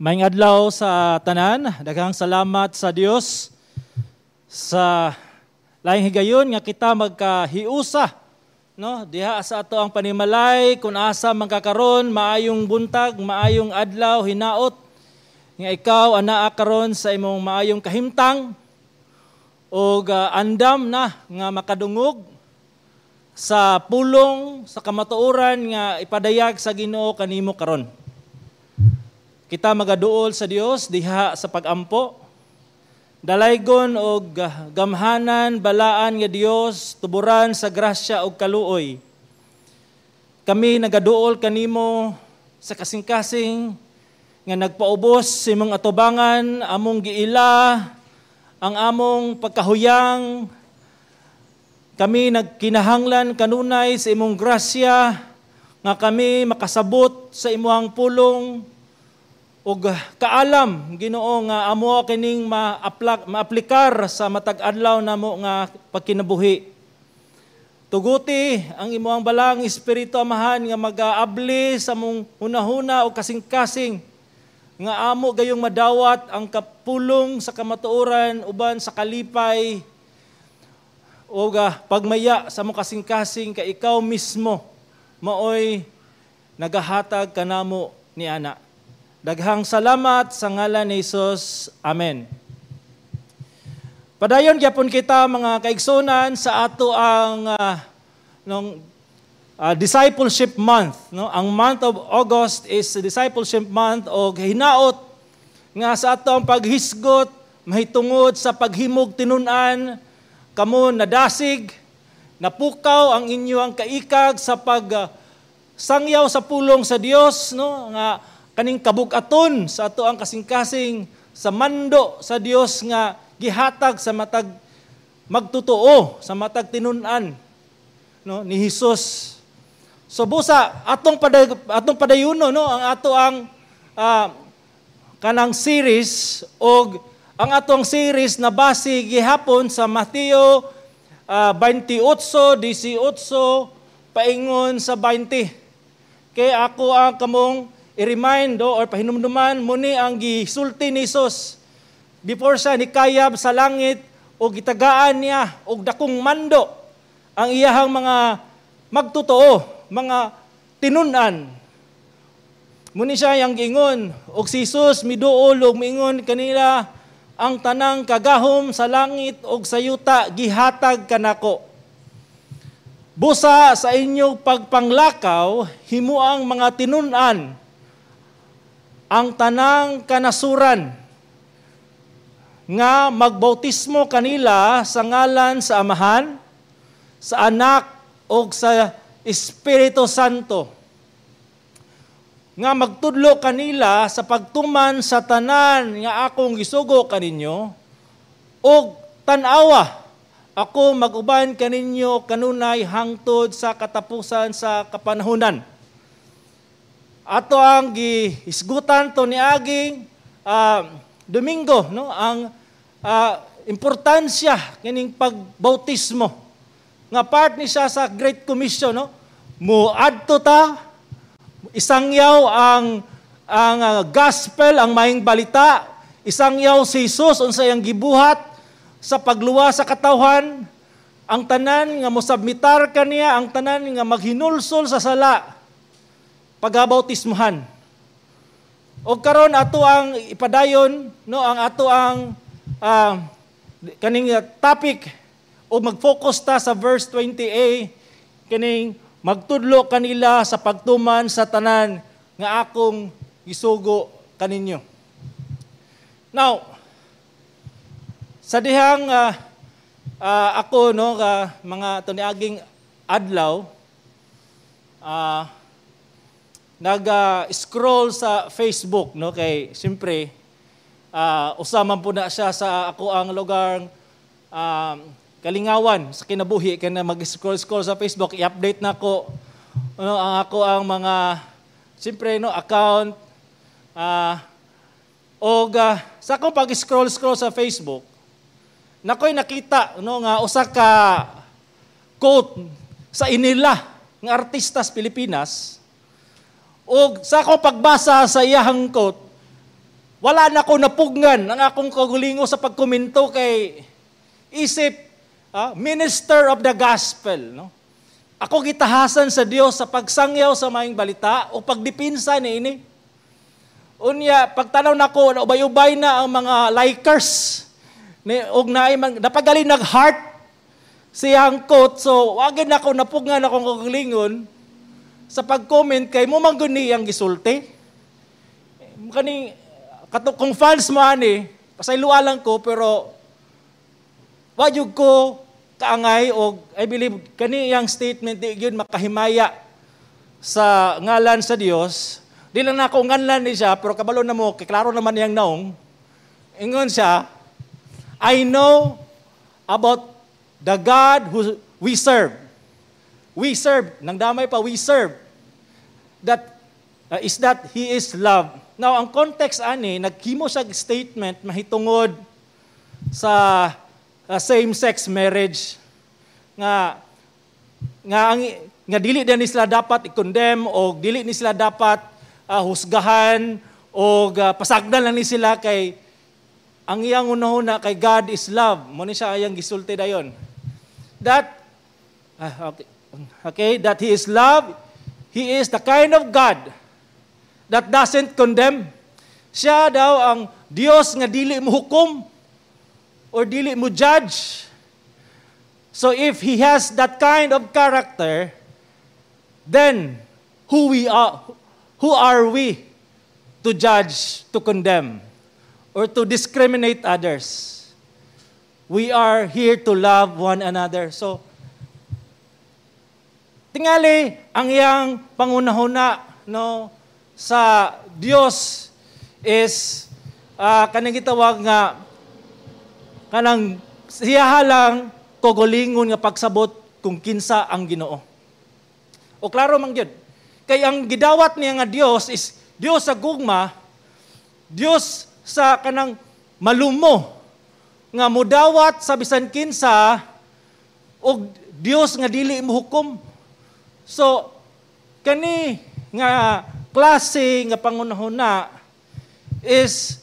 Maayong adlaw sa tanan, daghang salamat sa Dios sa laing higayon nga kita magkahiusa, no, diha sa ato ang panimalay. Kung asa man ka karon, maayong buntag, maayong adlaw, hinaot nga ikaw anaa karon sa imong maayong kahimtang ug andam na nga makadungog sa pulong sa kamatuoran nga ipadayag sa Ginoo kanimo karon. Kita magaduol sa Dios diha sa pagampo. Dalaygon og gamhanan, balaan nga Dios, tuburan sa grasya ug kaluoy. Kami nagaduol kanimo sa kasing-kasing nga nagpaubos sa imong atubangan, among giila ang among pagkahuyang. Kami nagkinahanglan kanunay sa imong grasya nga kami makasabot sa imong pulong ug kaalam, Ginoo, nga amo kining maaplikar sa matag adlaw namo nga pagkinabuhi. Tuguti ang imong Balaang Espiritu, Amahan, nga magaabli sa among hunahuna o kasing-kasing nga amo gayong madawat ang kapulong sa kamatuoran uban sa kalipay o pagmaya sa among kasing-kasing kay ikaw mismo maoy nagahatag kanamo ni ana. Daghang salamat sa ngalan ni Jesus. Amen. Padayon gyapon kita, mga kaigsunan, sa ato ang nung discipleship month, no? Ang month of August is discipleship month og hinaot nga sa ato ang paghisgot mahitungod sa paghimog tinun-an, kamo nadasig, napukaw ang inyong kaikag sa pag sangyaw sa pulong sa Dios, no, nga kaning kabug-aton sa ato ang kasing-kasing sa mando sa Dios nga gihatag sa matag magtotoo, sa matag tinun-an, no, ni Hesus. So busa atong padayuno, no, ang ato ang kanang series, og ang atong series na base gihapon sa Mateo 28:18 paingon sa 20. Kay ako ang kamong i-remind or pahinumduman mo ni ang gisulti ni Jesus before siya nikayab sa langit o gitagaan niya og dakong mando ang iyahang mga magtotoo, mga tinun-an. Muni siya yang giingon, og si Jesus miduol og miingon kanila, "Ang tanang kagahom sa langit og sa yuta gihatag kanako. Busa sa inyong pagpanglakaw, himuang mga tinun-an ang tanang kanasuran nga magbautismo kanila sa ngalan sa Amahan, sa Anak ug sa Espiritu Santo, nga magtudlo kanila sa pagtuman sa tanan nga akong gisugo kaninyo, ug tan-awa, ako mag-uban kaninyo kanunay hangtod sa katapusan sa kapanahunan." Ato ang gihisgutan to niaging Domingo, no, ang importansya kining pagbautismo nga part ni siya sa Great Commission, no? Muadto ta, isangyaw ang gospel, ang maayong balita, isangyaw si Jesus, unsa iyang gibuhat sa pagluwas sa katawhan. Ang tanan nga mosubmitar kaniya, ang tanan nga maghinulsol sa sala, pagabautismuhan. O karon ato ang ipadayon, no, ang ato ang kaning topic o mag-focus ta sa verse 20a, kining magtudlo kanila sa pagtuman sa tanan nga akong gisugo kaninyo. Now, sa dihang ako, no, mga tuniaging adlaw nag-scroll sa Facebook, no, kay siyempre usa man po na siya sa ako ang lugar kalingawan sa kinabuhi kay na mag-scroll scroll sa Facebook, i-update na ko, no, ang ako ang mga siyempre, no, account og sa akong pag-scroll scroll sa Facebook, nakoy nakita, no, nga usa ka quote sa inila nga artista sa Pilipinas. Og sa akong pagbasa sa iyahang quote, Wala na ko napugngan ang akong kaugalingon sa pagkomento kay isip minister of the gospel, no? Ako gitahasan sa Dios sa pagsangyaw sa maayong balita o pagdipinsa niini. Unya, pagtanaw nako, ubay-ubay na ang mga likers. Ni og naay man napagali nag-heart siyang quote. So, wa gyud nako napugngan akong kaugalingon sa pag-comment kay mao man gud ni ang gisulti. Kaning kato, kung fans mo ani, pasayloa lang ko, pero wa jud ko kaangay og I believe kani iyang statement di gyud makahimaya sa ngalan sa Dios. Di lang nako nganlan ni siya, pero kabalo na mo kay klaro naman iyang naong. Ingon siya, "I know about the God who we serve." We serve, nang damay pa, we serve. That is that He is love. Now, ang context ani, naghimo siya statement mahitungod sa same-sex marriage nga ang nga dili din ni sila dapat i-condemn o dili ni sila dapat husgahan o pasagdan lang ni sila kay ang iyang unahuna kay God is love. Mao ni siya iyang gisulti dayon. That okay, that He is love. He is the kind of God that doesn't condemn. Siya daw ang Dios nga dili mo hukom or dili mo judge. So if He has that kind of character, then who are we to judge, to condemn, or to discriminate others? We are here to love one another. So, tingali ang iyang pangunahuna, no, sa Dios is kaning gitawag nga kanang siya lang kaugalingon nga pagsabot kung kinsa ang Ginoo. O klaro man gyud. Kay ang gidawat niya nga Dios is Dios sa gugma, Dios sa kanang malumo nga mudawat sa bisan kinsa og Dios nga dili mo hukom. So kani nga klase nga pangunahuna is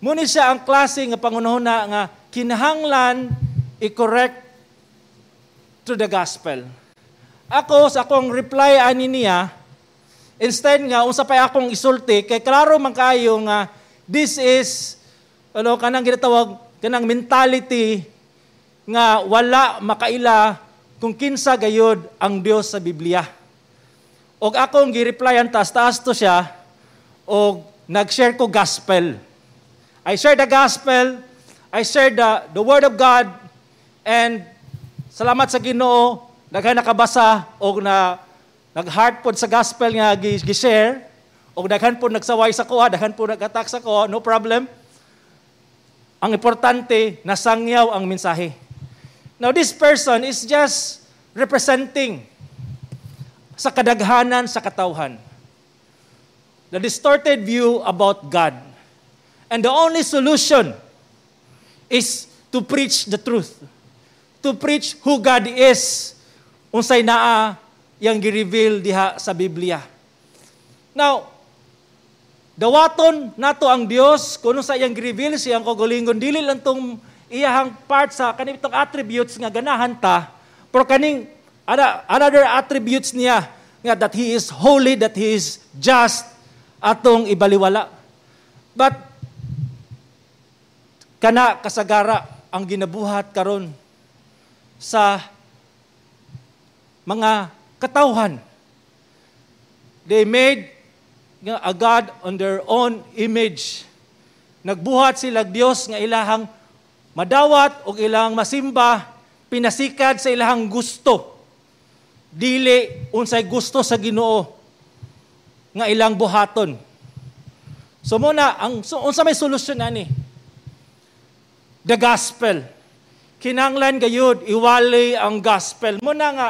mao ni siya ang klase nga pangunahuna nga kinahanglan i-correct through the gospel. Ako, sa akong reply ani niya, instead nga unsa pa akong isulti kay klaro man kayo nga this is ano kanang ginatawag kanang mentality nga wala makaila kung kinsa gayod ang Dios sa Biblia. Og akong gi-replyan, taas-taas to siya og nag-share ko gospel. I share the gospel, I share the word of God, and salamat sa Ginoo, daghan nakabasa og na nag-heart pod sa gospel nga gi-share og daghan pod nagsaway sa kuha, daghan pod nag-attack sa kuha, no problem. Ang importante, nasangyaw ang mensahe. Now, this person is just representing sa kadaghanan sa katawhan the distorted view about God. And the only solution is to preach the truth. To preach who God is. Unsay naa yang gi-reveal diha sa Biblia. Now, dawaton nato ang Dios kung sa iyang gi-reveal siyang kaugalingon, dili lang tong iyahang part sa kanitong attributes nga ganahan ta, pero kaning another attributes niya nga that He is holy, that He is just, atong ibaliwala. But kana kasagara ang ginabuhat karon sa mga katawhan. They made a God on their own image. Nagbuhat sila Dios nga ilahang madawat o ilang masimba, pinasikad sa ilahang gusto. Dili unsay gusto sa Ginoo nga ilang buhaton. So mao na ang so, unsa may solusyon ani? The gospel. Kinanglan gayud iwali ang gospel. Mao na nga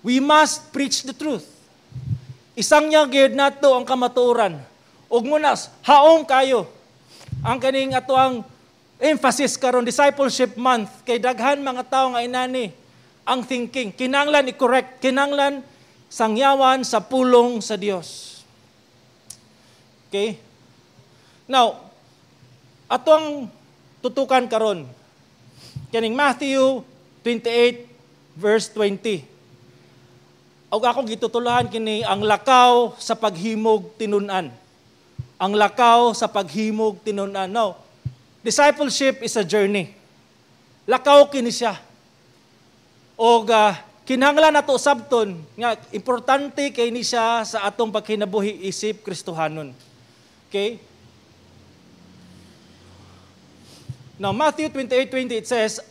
we must preach the truth. Isangyaw gayud nato ang kamatuoran. Ug mao na haong kayo ang kaning ato ang emphasis karon, Discipleship Month, kay daghan mga tawo nga inani ang thinking. Kinanglan i-correct, kinanglan sangyawan sa pulong sa Dios. Okay? Now, atong tutukan karon kaning Matthew 28 verse 20. Og akong gitutulahan kini, "Ang lakaw sa paghimog tinun-an." Ang lakaw sa paghimog tinun-an. No. Discipleship is a journey. Lakaw kini siya. Og kinahanglan nato sabton nga importante kay ni siya sa atong pagkinabuhi isip Kristohanon. Okay? Now, Matthew 28:20, it says,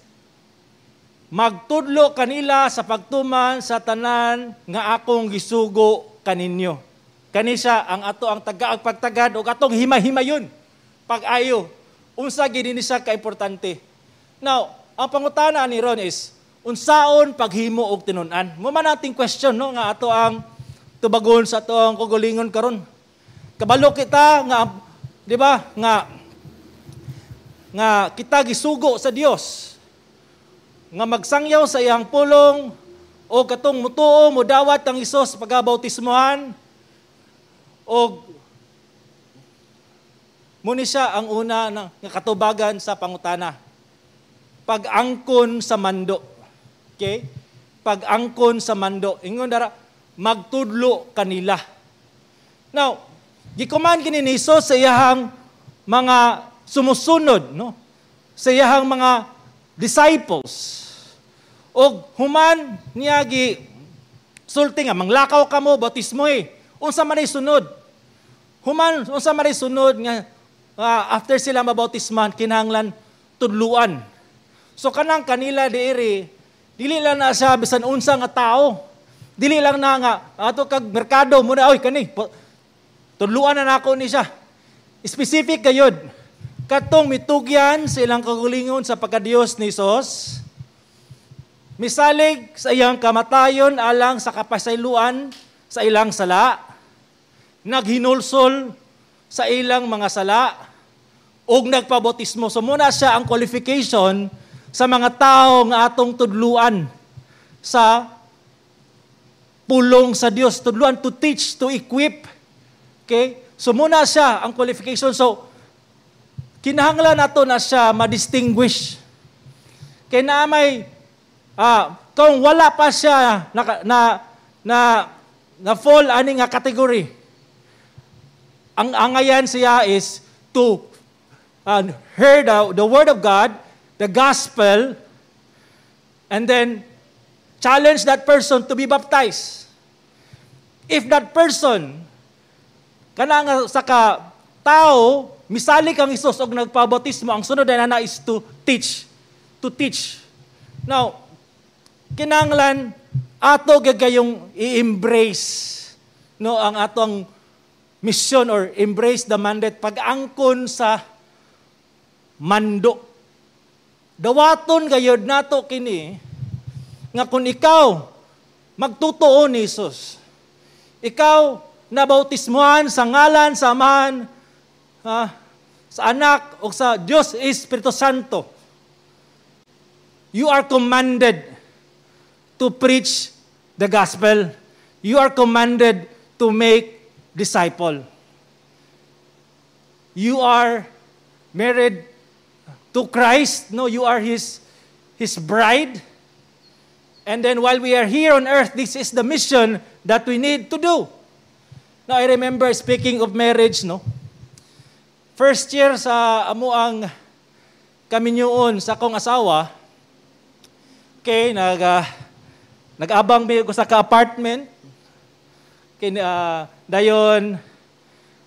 "Magtudlo kanila sa pagtuman sa tanan nga akong gisugo kaninyo." Kani siya ang ato ang tagaag pagtagad ug atong himay-himayon pag-ayo. Unsa gid ni siya kaimportante. Now, ang pangutana ni ron is unsaon paghimo og tinun-an? Mo man nating question, no, nga ato ang tubagon sa ato ang kaugalingon karon. Kabalo kita nga, di ba, nga kita gisugo sa Dios nga magsangyaw sa iyang pulong o katong mutuo, mudawat ang Hesus pagabautismohan o muni siya ang una na, nga katubagan sa pangutana. Pag-angkon sa mando. Okay? Pag-angkon sa mando. Ingon dara, "Magtudlo kanila." Now, gikuman kini ni Hesus sa iyahang mga sumusunod, no? Sa iyahang mga disciples. Og human niya gi sulti nga manglakaw kamo, bautismo eh. Unsa man ay sunod? Human unsa man ay sunod nga after sila mabautisman, kinahanglan tudluan. So kanang "kanila" diri, dili lang na siya bisan unsa nga tao. Dili lang na nga ato kag merkado mo na, "Oy, kani tudluan na nako ni siya." Specific gayud. Katong mitugyan sa ilang kaugalingon sa pagkadiyos ni Hesus, misalig sa iyang kamatayon alang sa kapasayloan sa ilang sala, naghinulsol sa ilang mga sala, ug nagpabautismo. So muna siya ang qualification sa mga tao nga atong tudluan sa pulong sa Dios, tudluan, to teach, to equip. Okay? So muna siya ang qualification. So kinahanglan nato na siya ma-distinguish. Kay na may kung wala pa siya na fall ani nga category, ang angayan siya is to hear the word of God, the gospel, and then challenge that person to be baptized. If that person, kana nga sa ka tao, misalig kang Hesus og nagpabautismo, ang sunod na is to teach. To teach. Now, kinahanglan ato gagayong i-embrace, no, ang atong mission or embrace the mandate, pag-angkon sa mando. Dawaton gayod nato kini nga kung ikaw magtutuo ni Hesus, ikaw nabautismuhan sa ngalan sa Amahan, sa Anak o sa Diyos Espiritu Santo, you are commanded to preach the gospel. You are commanded to make disciple. You are married to Christ. No, you are His bride. And then while we are here on earth, this is the mission that we need to do. Now, I remember, speaking of marriage, no? First year sa amo ang kaminyoon sa akong asawa, okay, nag-abang mi ko sa ka-apartment. Okay, dayon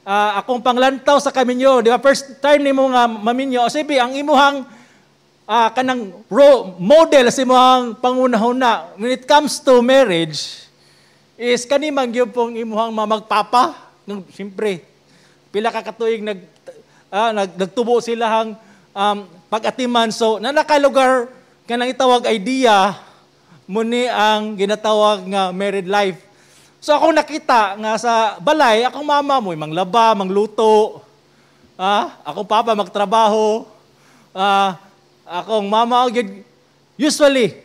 akong panglantaw sa kaminyo, di ba, first time nimo nga maminyo, sabi ang imuhang kanang model sa imuhang pangunahuna when it comes to marriage is kani man gyud pong imuhang mamagpapa. Nung siyempre pila ka katuig nagtubo sila hang pag-atiman, so na nakalugar kanang itawag idea muni ang ginatawag nga married life. So akong nakita nga sa balay, akong mama mo manglaba, mangluto, akong papa magtrabaho, akong mama usually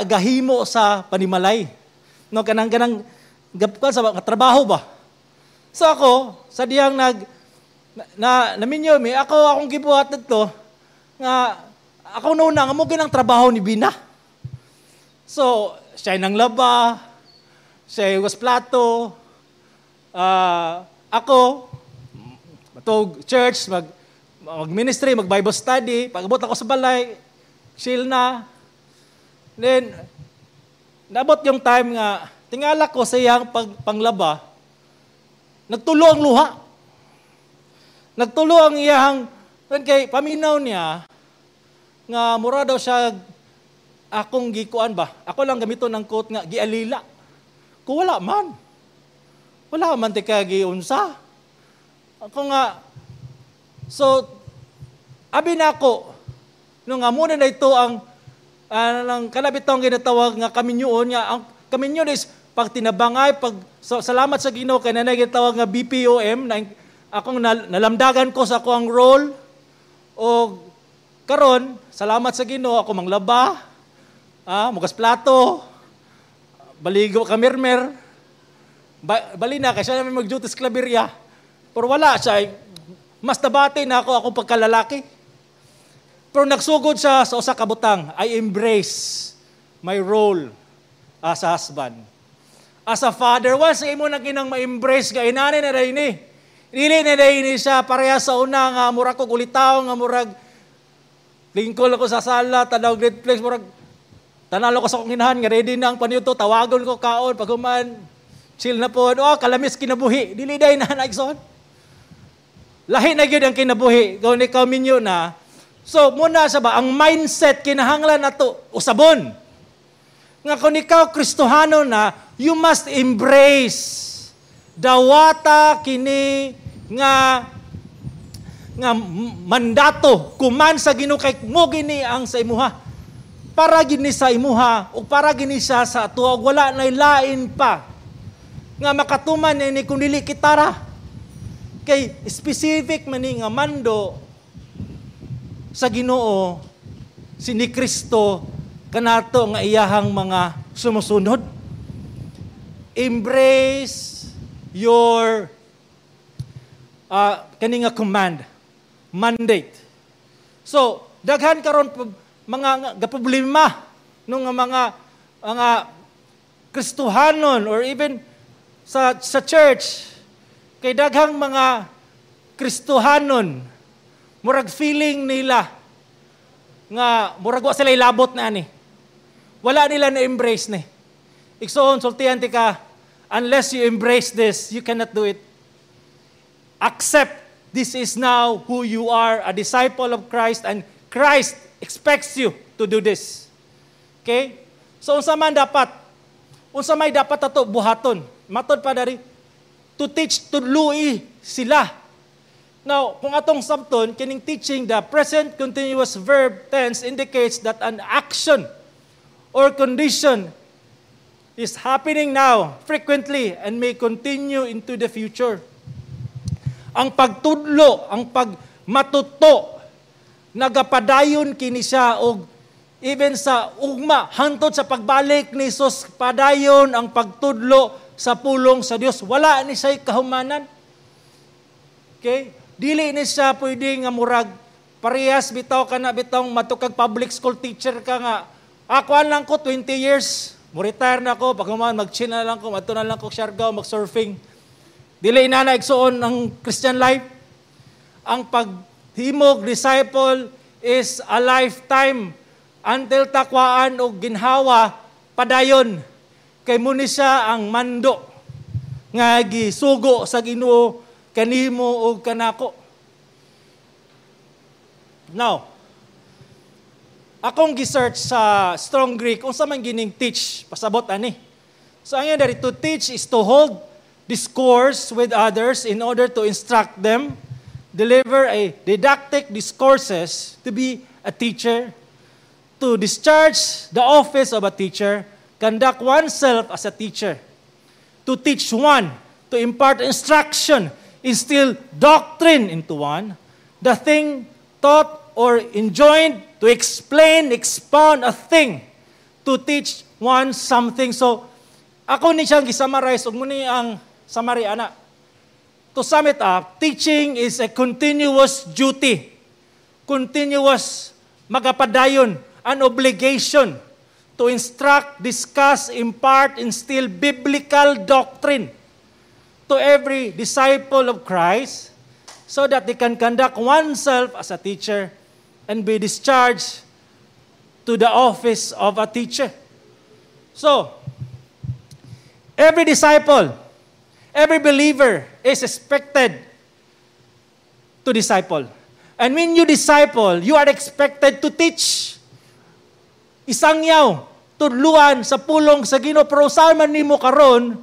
gahimo sa panimalay. No, kanang kanang sa trabaho ba. So ako sa diyang nag Na naminyo mi ako, akong gibuhat didto nga ako nuna nga mo ginang trabaho ni Bina. So, siya nang laba, siya hugas plato, ako, matug church, mag ministry, mag Bible study, pag-abot ako sa balay, chill na. Then, naabot yung time nga, tingala ko sa iyang panglaba, nagtulo ang luha. Nagtulo ang iyang, kay paminaw niya, nga mura daw siya akong gikuan ba? Ako lang gamito ng quote nga gialila. Kung wala man. Wala man tika giunsa. Ako nga, so abi nako no nga muna na ito ang nang kanabitong ginatawag nga kaminyoon, nga ang kaminyon is pag tinabangay pag, so, salamat sa Ginoo kay nanay ginatawag nga BPOM na akong nalamdagan ko sa ako ang role o karon, salamat sa Ginoo, ako manglaba, mugas plato, baligo kamirmer, bali na kay siya naman mag-duty sa Claveria. Pero wala siya, mas nabati na ako akong pagkalalaki. Pero nagsugod siya sa usa ka butang, I embrace my role as a husband. As a father, once imo na kinang ma-embrace ka, inani na rin ni. Dili na rin ni siya pareha sa una nga murag kog ulitaw nga murag lingkol ako sa sala, tanaw Netflix, murag tanalo ko sa akong inahan nga ready na ang paniudto, tawagon ko kaon, pag human, chill na po, oh, kalamis kinabuhi. Dili day na na. Lahi na gyud ang kinabuhi kung ikaw minyo na. So, muna sa ba, ang mindset kinahanglan nato usabon. Nga kung ikaw Kristohano na, you must embrace, dawata kini nga nga mandato kuman sa Ginoo kay mo gini ang sa imuha. Para gini sa imuha o para gini siya sa ato, wala nay lain pa nga makatuman ni kung dili kitara. Kay specific man ni nga mando sa Ginoo si ni Kristo kanato nga iyahang mga sumusunod. Embrace your kani nga command, mandate. So, daghan karon mga gaproblema nung mga Kristohanon or even sa church kay daghang mga Kristohanon murag feeling nila nga murag wa sila ilabot na ani. Wala nila na embrace ni. Igsoon, sultihan ti ka, unless you embrace this, you cannot do it. Accept this is now who you are, a disciple of Christ, and Christ expects you to do this. Okay? So unsa man dapat? Unsa may dapat ato buhaton? Matod pa dari to teach, tudlui sila. Now, kung atong sabton, kining teaching, the present continuous verb tense indicates that an action or condition is happening now, frequently, and may continue into the future. Ang pagtudlo, ang pagmatuto, nagapadayon kini siya og even sa ugma, hantod sa pagbalik ni Jesus, padayon ang pagtudlo sa pulong sa Dios. Wala ni siya kahumanan. Okay? Dili ni siya pwede nga murag parehas bitaw kana bitaw matukag public school teacher ka nga ako lang ko 20 years, mo retire na ako, pag human mag-chill na lang ko, madto na lang ko Siargao, mag-surfing. Dili na na, igsuon, ang Christian life. Ang paghimog disciple is a lifetime until takwaan og ginhawa, padayon kay mo ni siya ang mando nga gisugo sa Ginoo kanimo ug kanako. Now, akong gi-search sa Strong Greek unsa man gining teach, pasabot ani. So ang dari, to teach is to hold discourse with others in order to instruct them, deliver a didactic discourses, to be a teacher, to discharge the office of a teacher, conduct oneself as a teacher, to teach one, to impart instruction, instill doctrine into one, the thing taught or enjoined, to explain, expound a thing, to teach one something. So, ako ni siyang gisummarize, ug ni ang summary ana. To sum it up, teaching is a continuous duty. Continuous, magapadayon, an obligation to instruct, discuss, impart, instill biblical doctrine to every disciple of Christ so that they can conduct oneself as a teacher and be discharged to the office of a teacher. So, every disciple, every believer is expected to disciple. And when you disciple, you are expected to teach. Isangyaw, tudluan sa pulong sa Ginoo, pero unsaon man nimo karon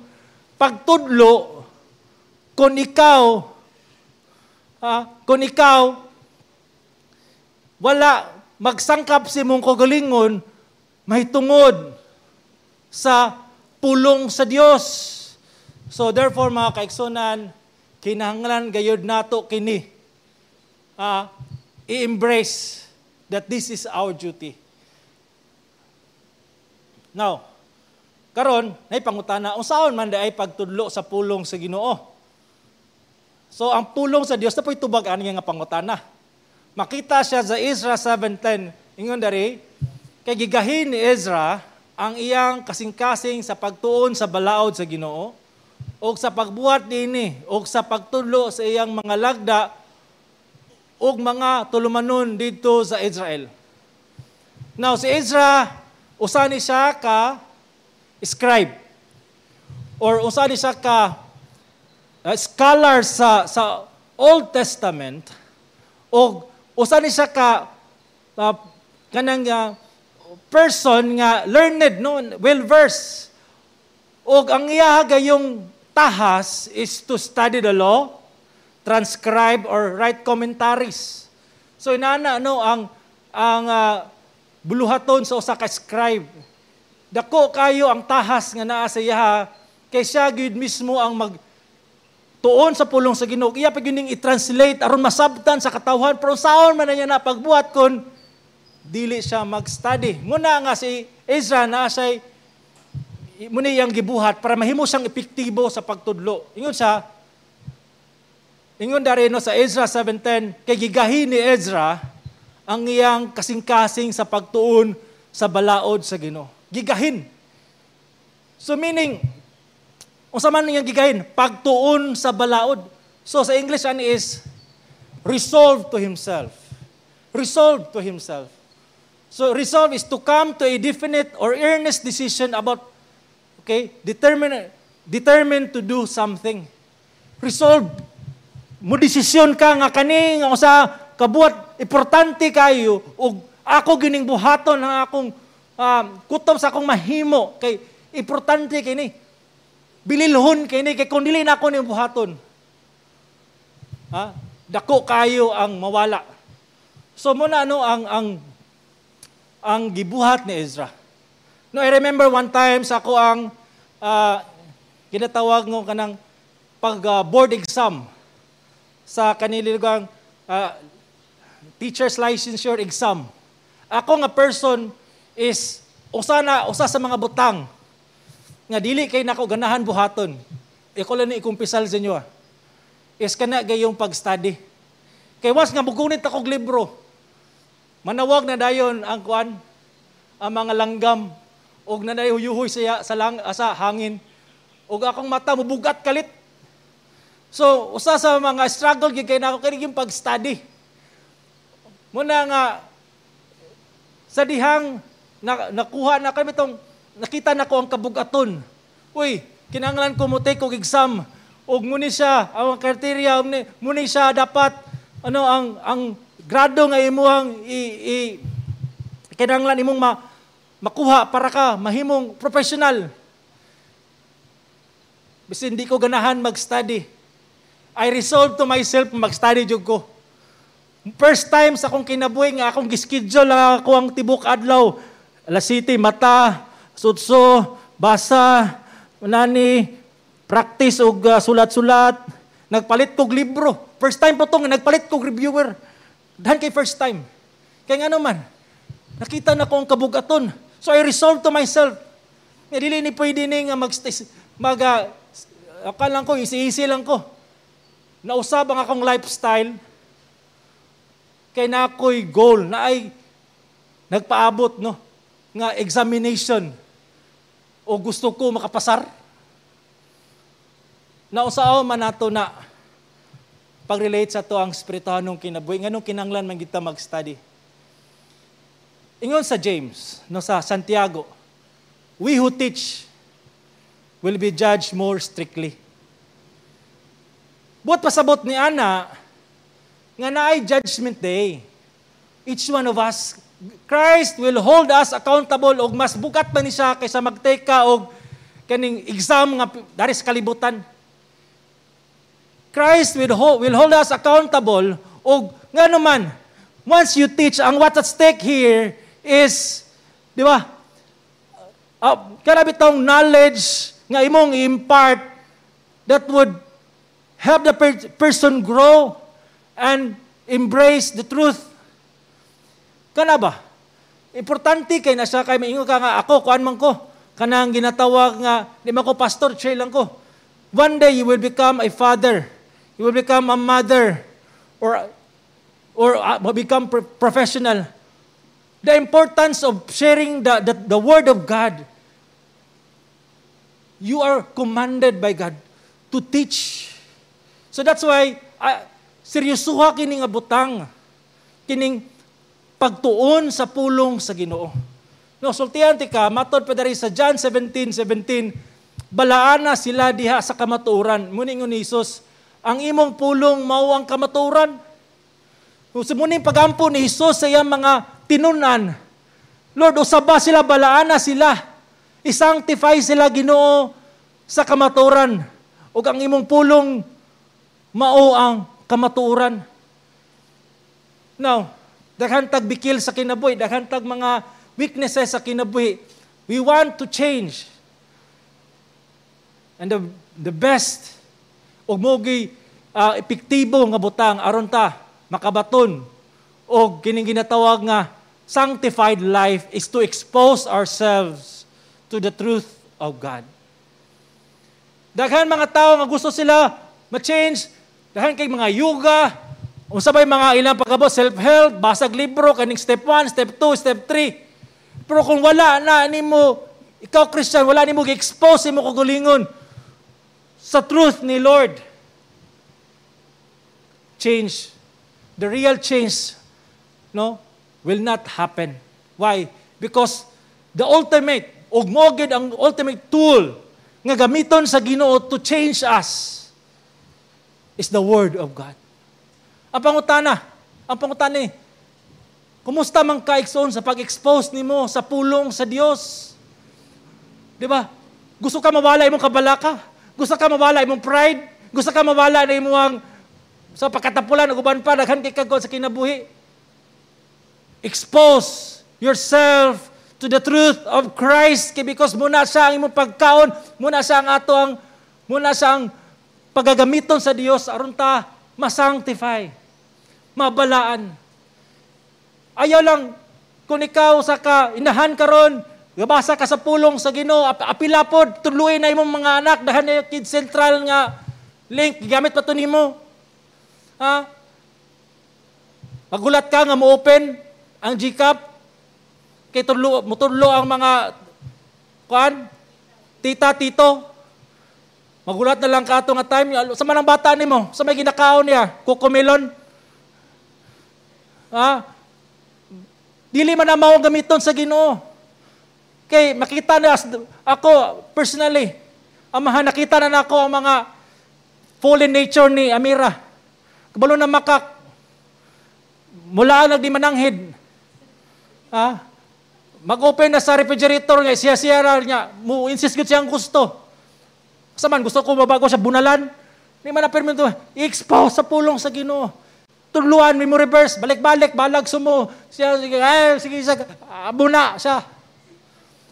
pagtudlo kung ikaw wala magsangkap sa imong kaugalingon mahitungod sa pulong sa Dios? So therefore, mga kaigsunan, kinahanglan gayud nato kini i-embrace that this is our duty. Now, karon nay pangutana, unsaon man ay pagtudlo sa pulong sa Ginoo? So ang pulong sa Dios na po'y tubag ani nga pangutana. Makita siya sa Ezra 7:10. Ingon dari, kay gigahin ni Ezra ang iyang kasing-kasing sa pagtuon sa balaod sa Ginoo ug sa pagbuhat niini ug sa pagtudlo sa iyang mga lagda ug mga tulumanon didto sa Israel. Now si Ezra, usa ni siya ka scribe or usa ni siya ka scholar sa Old Testament o usa ni siya ka kanang person nga learned, no, well versed, ug ang iya gayong tahas is to study the law, transcribe or write commentaries. So inana, no, ang buluhaton sa usa ka scribe. Dako kayo ang tahas nga naa sa iyaha kay siya gyud mismo ang mag tuon sa pulong sa Ginoo. Iya pa gyud ning i-translate aron masabtan sa katawhan. Pero unsaon man na niya na pagbuhat kon dili siya mag-study? Muna nga si Ezra na siya muna iyang gibuhat para mahimo siyang epektibo sa pagtudlo. Ingon dari, no, sa Ezra 7:10, kay gigahin ni Ezra ang iyang kasing-kasing sa pagtuon sa balaod sa Ginoo. Gigahin. So meaning, unsa man niyang gigahin? Pagtuon sa balaod. So sa English ani is resolve to himself. Resolve to himself. So resolve is to come to a definite or earnest decision about, okay, determined to do something. Resolve. Mo desisyon ka nga kani nga usa kabuhat importante kayo ug ako gining buhaton ang akong kutob sa akong mahimo kay importante kini. Bililhon kini kay kung dili na ako ning buhaton, ha? Dako kayo ang mawala. So muna ano ang gibuhat ni Ezra. No, I remember one time sa ako ang ginatawag ngo kanang pag board exam sa kanilang teacher's licensure exam. Ako nga person is usa sa mga butang nga dili kay nako ganahan buhaton. Iko lang ni ikumpisal sa inyo. Is kana gayong pag-study. Kay once nga mugunit akong libro, manawag na dayon ang kuan, ang mga langgam og na huyuhoy sa lang sa hangin ug akong mata mubugat kalit. So usa sa mga struggle gyud kay nako kini yung pag-study. Muna nga sa dihang nakuha na kami itong nakita na ko ang kabugaton. Uy, kinahanglan ko mo take og exam ug muni siya ang criteria, muni siya dapat ano ang grado nga imuhang i kinahanglan imong makuha para ka mahimong professional. Bisin hindi ko ganahan mag-study, I resolved to myself mag-study jud ko. First time sa akong kinabuhi nga akong gischedule lang ako ang tibok adlaw. Alas 7, mata, sutso, basa, nani, practice og sulat-sulat. Nagpalit kog libro. First time po tong nagpalit kog reviewer. Dahan kay first time. Kay ngano man, nakita na ko ang kabugaton. So I resolved to myself, nga dili ni pwede ni nga mag akala ko, easy-easy lang ko. Nausab ang akong lifestyle kay na ako'y goal na ay nagpaabot, no, nga examination o gusto ko makapasar. Nausaw man nato na pag-relate sa to ang espirituhanong kinabuhi, nganong kinanglan man kita mag-study? Ingon sa James, no, sa Santiago, "We who teach will be judged more strictly." Buot pasabot ni ana nga naay Judgment Day. Each one of us, Christ will hold us accountable og mas bugat pa ni siya kaysa mag-take ka og kaning exam nga dari sa kalibutan. Christ will hold us accountable og nga naman once you teach, ang what's at stake here is, di ba? Kana bitong knowledge nga imong i-impart that would help the person grow and embrace the truth. Kana ba? Importante kay na siya kay maingon ka nga ako kuan man ko kanang ginatawag nga di man ko pastor, chair lang ko. One day you will become a father. You will become a mother or become professional. The importance of sharing the word of God. You are commanded by God to teach. So that's why seryosuha kini nga butang, kining pagtuon sa pulong sa Ginoo. No, sultihan ti ka, matod pa diri sa John 17:17, "Balaana sila diha sa kamatuoran." Muni ni Jesus, "Ang imong pulong mao ang kamatuoran." Kung sa muning pagampo ni Jesus sa iyang mga tinunan, "Lord, usaba sila, balaana sila. I-sanctify sila, Ginoo, sa kamatuoran. Ug ang imong pulong mao ang kamatuoran." Now, daghan tag bikil sa kinabuhi, daghan tag mga weaknesses sa kinabuhi. We want to change. And the best ug mogi epektibo nga butang aron ta makabaton og kining ginatawag nga sanctified life is to expose ourselves to the truth of God. Daghan mga tao nga gusto sila ma-change, daghan kay mga yoga, unsa bay mga ilang pagkabot, self-help, basag libro, kaning step 1, step 2, step 3. Pero kung wala na nimo, ikaw Christian, wala nimo gi-expose imo kaugalingon sa truth ni Lord, change, the real change, no, will not happen. Why? Because the ultimate, ug mo ang ultimate tool nga gamiton sa Ginoo to change us is the Word of God. Ang pangutana eh, kumusta man ka, igsoon, sa pag-expose nimo sa pulong sa Dios? Di ba? Gusto ka mawala imong kabalaka? Gusto ka mawala imong pride? Gusto ka mawala na imong sa pagkatapulan ug uban pa, daghan kay kag sa kinabuhi? Expose yourself to the truth of Christ kay because muna siya ang imong pagkaon, muna siya ang ato ang muna siya ang pagagamiton sa Dios aron ta masanctify, mabalaan. Ayaw lang kung ikaw sa ka inahan karon, gabasa ka sa pulong sa Ginoo, apila pod, tudloi na imong mga anak, daghan na Kids Central nga link, gigamit pa to nimo. Ha? Magulat ka nga mo open ang GCAP kay tudlo motudlo ang mga kuan, tita, tito. Magulat na lang ka ato nga time sa manang bata nimo, sa may ginakaon niya, Cocomelon. Ha? Dili man na mao gamiton sa Ginoo. Kay makita na ako personally, amahan, nakita na nako ang mga fallen nature ni Amira. Kabalo na makak mula nagdi mananghid. Ha? Mag-open na sa refrigerator nga siya siya niya, mo insist gud siyang gusto. Sa man gusto ko mabago sa bunalan. Di man na permito i-expose sa pulong sa Ginoo. Tudluan mo reverse, balik-balik, balag sumo. Siya, sige, ay, sige, siya, abuna siya.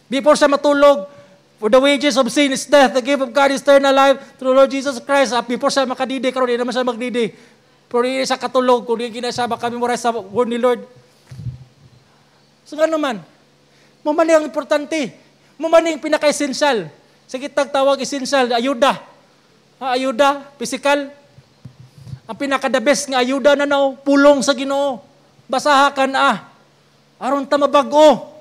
Before siya matulog, "For the wages of sin is death, the gift of God is eternal life through Lord Jesus Christ." Before siya makadidi, karon di naman siya magdidi. Pero di siya katulog, kung di na siya makamemorize sa word ni Lord. So ano man, mo man ang importante. Mo man ang pinaka-essential. Sa kitag tawag essential, ayuda. Ha, ayuda, physical. Ang pinaka the best nga ayuda na nao, pulong sa Ginoo. Basaha ka na. Aron ta mabag-o.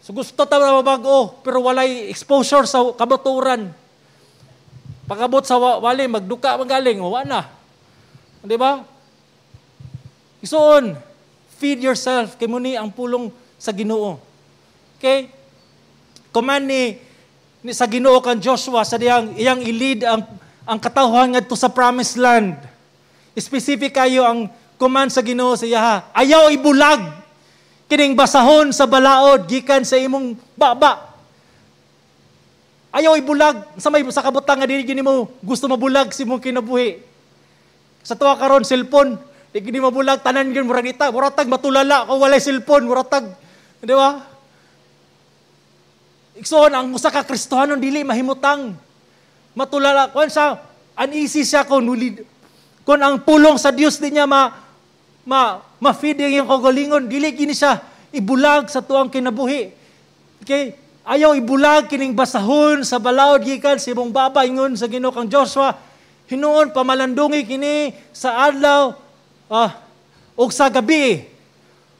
So gusto ta mabag-o, pero walay exposure sa kabaturan. Pag-abot sa wali, magduka magaling, wa na. Di ba? Isuon, feed yourself, kay muni ang pulong sa Ginoo. Okay? Command ni sa Ginoo kan Joshua sa diyang iyang i-lead ang katawhan ngadto sa promised land. Specific kayo ang command sa Ginoo sa iyaha. Ayaw ibulag kining basahon sa balaod gikan sa imong baba. Ayaw ibulag sa may sa kabutang nga dili gini mo gusto mabulag sa imong kinabuhi. Sa tuwa karon, cellphone, di gini mabulag tanan gyud, murag ita, murag tag matulala kung walay cellphone, murag tag, di ba? Igsoon, ang usa ka Kristohanon dili mahimutang matulala kon sa uneasy siya kung ang pulong sa Dios di niya ma ma ma-feed ang iyang kaugalingon, dili gini siya ibulag sa tuang kinabuhi. Okay? Ayaw ibulag kining basahon sa balaod gikan sa imong baba, ingon sa Ginoo kang Joshua. Hinuon pamalandungi kini sa adlaw ug sa gabi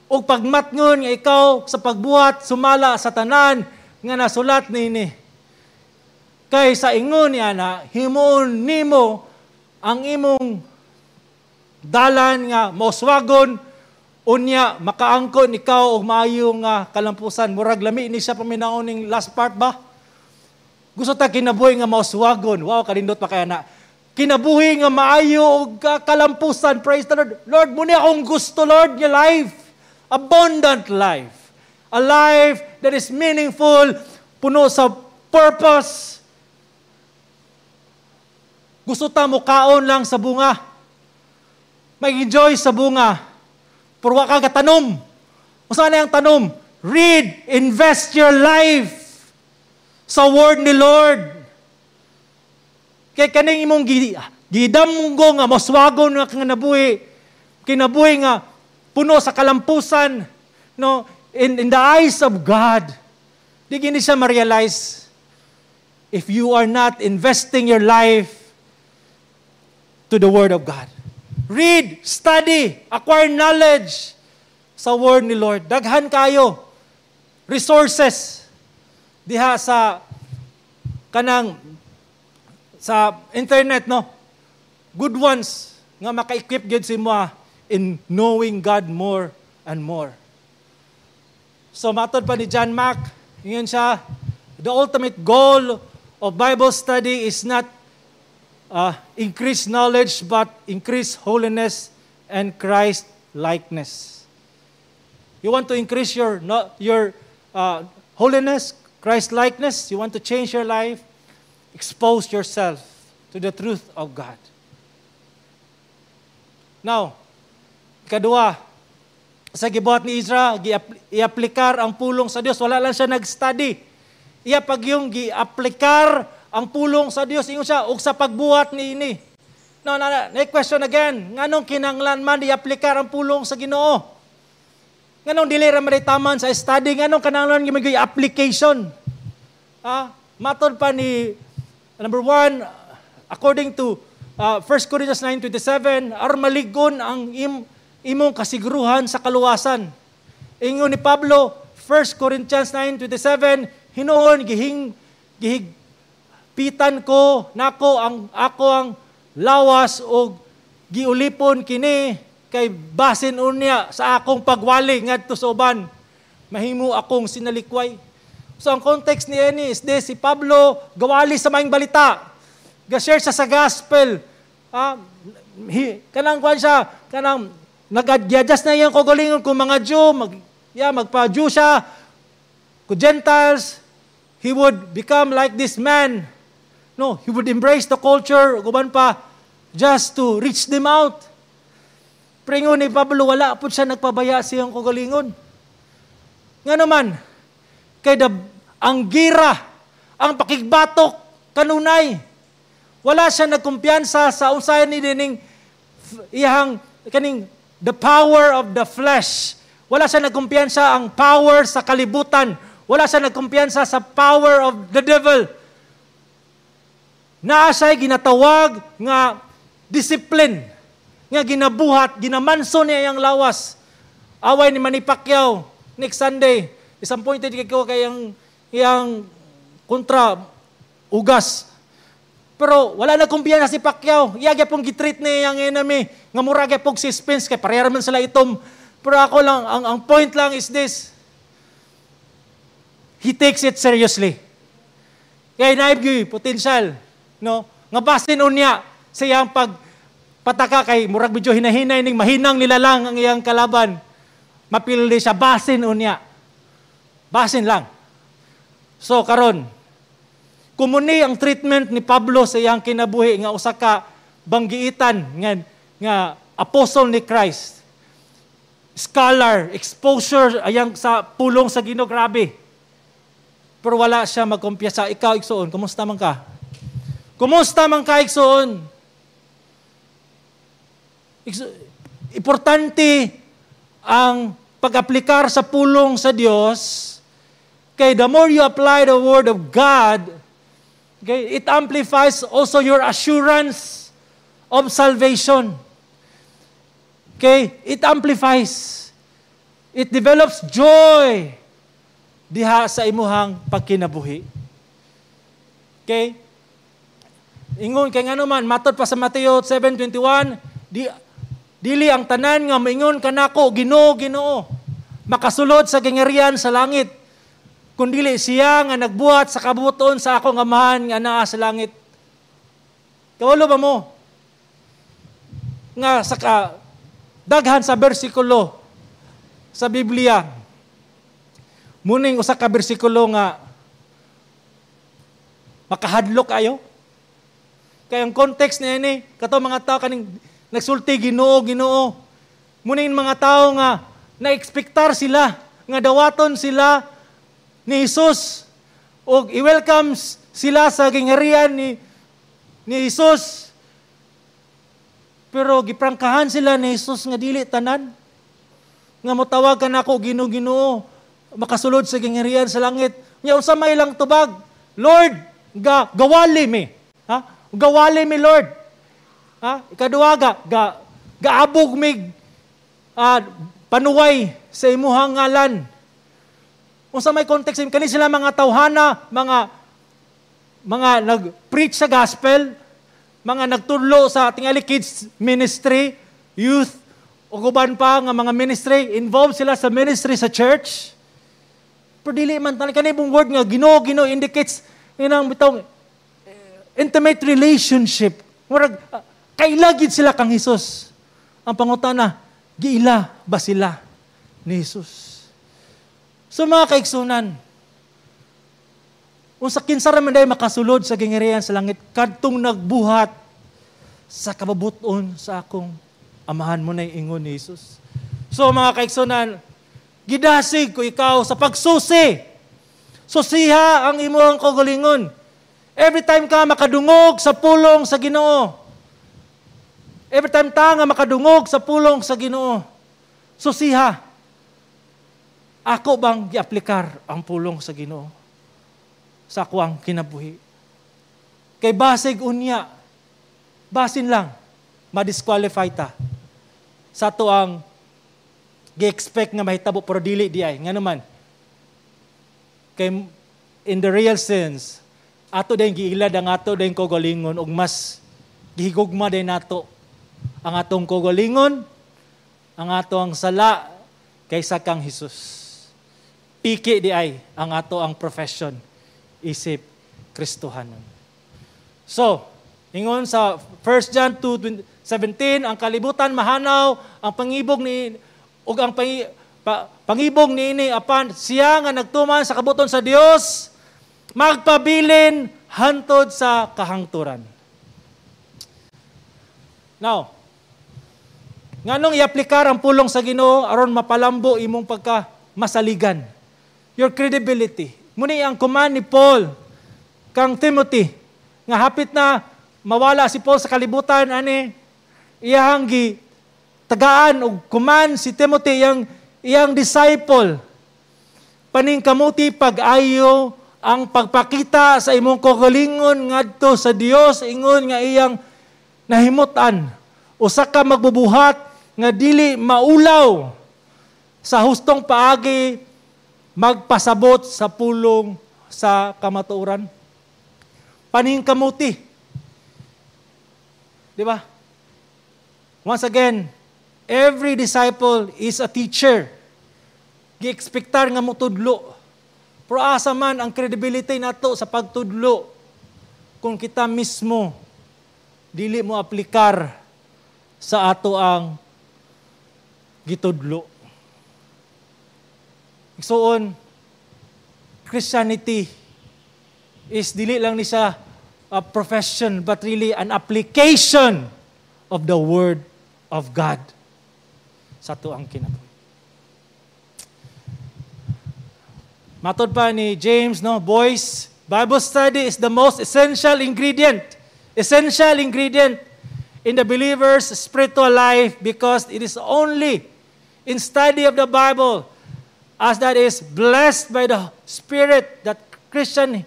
ug pagmatngon nga ikaw sa pagbuhat sumala sa tanan nga nasulat niini. Kay sa ingon niya na himuon nimo ang imong dalan nga mauswagon, unya makaangkon ikaw og maayo nga kalampusan. Murag lami ni siya paminawon ning last part ba? Gusto ta kinabuhi nga mauswagon. Wow, kanindot pa kaya na. Kinabuhi nga maayo og kalampusan. Praise the Lord. Lord, muni akong gusto, Lord, nga life. Abundant life. A life that is meaningful, puno sa purpose. Gusto ta mo kaon lang sa bunga. Mag-enjoy sa bunga. Pero wa ka gatanom. Unsa na ang tanom? Read, invest your life sa word ni Lord. Kay kaning imong gidamgo nga moswagon nga kinabuhi, kinabuhi nga puno sa kalampusan, no, in the eyes of God, di gini siya ma-realize if you are not investing your life to the Word of God. Read, study, acquire knowledge sa Word ni Lord. Daghan kayo resources diha sa kanang sa internet, no? Good ones nga maka-equip gyud si mo in knowing God more and more. So matod pa ni John Mack, ingon siya, the ultimate goal of Bible study is not increase knowledge but increase holiness and Christ likeness. You want to increase your no, your holiness, Christ likeness, you want to change your life, expose yourself to the truth of God. Now, kadua, sa gibuhat ni Ezra, i-aplikar ang pulong sa Dios. Wala lang siya nag-study. Iya pag yung gi-aplikar ang pulong sa Dios, ingon siya, ug sa pagbuhat ni ini. No, next question again. Nganong kinanglan man i-aplikar ang pulong sa Ginoo? Nganong dili ra man taman sa study? Nganong kinanglan gyud application? Matod pa ni number one, according to 1 Corinthians 9:27, aron maligon ang imong kasiguruhan sa kaluwasan. Ingon ni Pablo, 1 Corinthians 9:27, hinuon gihigpitan ko nako ang ako ang lawas og giulipon kini kay basin unya sa akong pagwali ngadto sa uban mahimo akong sinalikway. So ang context ni ini is this, si Pablo gawali sa maayong balita. Ga-share siya sa gospel. Kanang kwan siya, kanang nag-adjust na iyang kaugalingon kung mga Jew, magpa-Jew siya, kung Gentiles, he would become like this man. No, he would embrace the culture, guban pa, just to reach them out. Pero ni Pablo, wala po siya nagpabaya sa iyang kaugalingon. Nga naman, kay ang gira, ang pakigbatok, kanunay. Wala siya nagkumpiyansa sa unsay ni dining iyang kaning the power of the flesh. Wala siya nagkumpiyansa ang power sa kalibutan. Wala siya nagkumpiyansa sa power of the devil. Naa siya'y ginatawag nga discipline nga ginabuhat, ginamanso niya iyang lawas. Away ni Manny Pacquiao next Sunday. Disappointed kay ko kay ang iyang kontra Ugas. Pero wala na kumpiyansa si Pacquiao. Iya gyapon gitreat ni iyang enemy nga mura gyapon si Spence kay pareha man sila itom. Pero ako lang ang point lang is this. He takes it seriously. Kay naay potential, no? Nga basin unya sa iyang pag pataka kay murag medyo hinahinay ning mahinang nilalang ang iyang kalaban. Mapildi siya, basin unya. Basin lang. So karon, kumuni ang treatment ni Pablo sa iyang kinabuhi nga usa ka banggiitan nga apostle ni Christ. Scholar, exposure ayang sa pulong sa Ginoo, grabe. Pero wala siya magkumpiyansa. Ikaw, igsuon, kumusta man ka? Kumusta man ka, igsuon? Importante ang pag-aplikar sa pulong sa Dios kay the more you apply the word of God, okay, it amplifies also your assurance of salvation. Okay, it amplifies. It develops joy diha sa imuhang pagkinabuhi. Okay? Ingon kay ngano man, matod pa sa Mateo 7:21, di dili ang tanan nga maingon kanako, "Ginoo, Ginoo," makasulod sa gingharian sa langit, kundili siya nga nagbuhat sa kabubut-on sa akong Amahan nga naa sa langit. Kawalo ba mo nga sa ka, daghan sa bersikulo sa Biblia, muning usa ka bersikulo nga makahadlok ayo? Kay ang context niya ni kato mga tao kaning nagsulti, "Ginoo, Ginoo." Muning mga tao nga na-expectar sila nga dawaton sila ni Jesus og i-welcome sila sa gingharian ni Jesus. Pero giprangkahan sila ni Jesus nga dili tanan nga motawag kanako, "Ginoo, Ginoo," makasulod sa gingharian sa langit. Nya unsa may ilang tubag? "Lord, gawali mi. Ha? Gawali mi, Lord. Ha? Ikaduha, gaabog mig panuway sa imuhang ngalan." Unsa may context kani sila mga tawhana, mga nag-preach sa gospel, mga nagtudlo sa tingali kids ministry, youth, ug uban pa nga mga ministry, involved sila sa ministry sa church. Pero dili man tanan kani word nga "Ginoo, Ginoo" indicates inang bitong intimate relationship. Murag kaila gid sila kang Hesus. Ang pangutana, giila ba sila ni Hesus? So mga kaigsunan, unsa kinsa ra man day makasulod sa gingharian sa langit, kadtong nagbuhat sa kabubut-on sa akong Amahan, mo na ingon ni Jesus. So mga kaigsunan, gidasig ko ikaw sa pagsusi. Susiha ang imong kaugalingon. Every time ka makadungog sa pulong sa Ginoo. Every time ta nga makadungog sa pulong sa Ginoo, susiha. Ako bang giaplikar ang pulong sa Ginoo sa akuang kinabuhi? Kay basig unya, basin lang, ma-disqualify ta sa ato ang gi-expect nga mahitabo, pero dili di ay. Nga naman, kay in the real sense, ato din giilad ang ato din kaugalingon ug mas gihigugma din nato ang atong kaugalingon, ang ato ang sala kaysa kang Hesus. Piki di ay ang ato ang profession isip Kristohanon. So, ingon sa 1 John 2:17, ang kalibutan mahanaw, ang pangibog ni ug ang pangibog niini, apan siya nga nagtuman sa kabubut-on sa Dios magpabilin hantod sa kahangturan. Now, nganong iaplikar ang pulong sa Ginoo? Aron mapalambo imong pagka masaligan. Your credibility. Muni ang command ni Paul kang Timothy nga hapit na mawala si Paul sa kalibutan ani, iyang gi tagaan og command si Timothy, iyang disciple: "Paningkamuti pag-ayo ang pagpakita sa imong kaugalingon ngadto sa Dios." Ingon nga iyang Nahimutan, usa ka magbubuhat nga dili maulaw sa hustong paagi magpasabot sa pulong sa kamatuoran. Paningkamuti. Di ba? Once again, every disciple is a teacher. Gi-expectar nga motudlo. Pero asa man ang credibility nato sa pagtudlo kung kita mismo dili mo aplikar sa ato ang gitudlo? Igsuon, Christianity is dili lang ni siya a profession but really an application of the Word of God sa ato ang kinabuhi. Matod pa ni James, no, boys, Bible study is the most essential ingredient. Essential ingredient in the believer's spiritual life because it is only in study of the Bible as that is blessed by the Spirit that Christian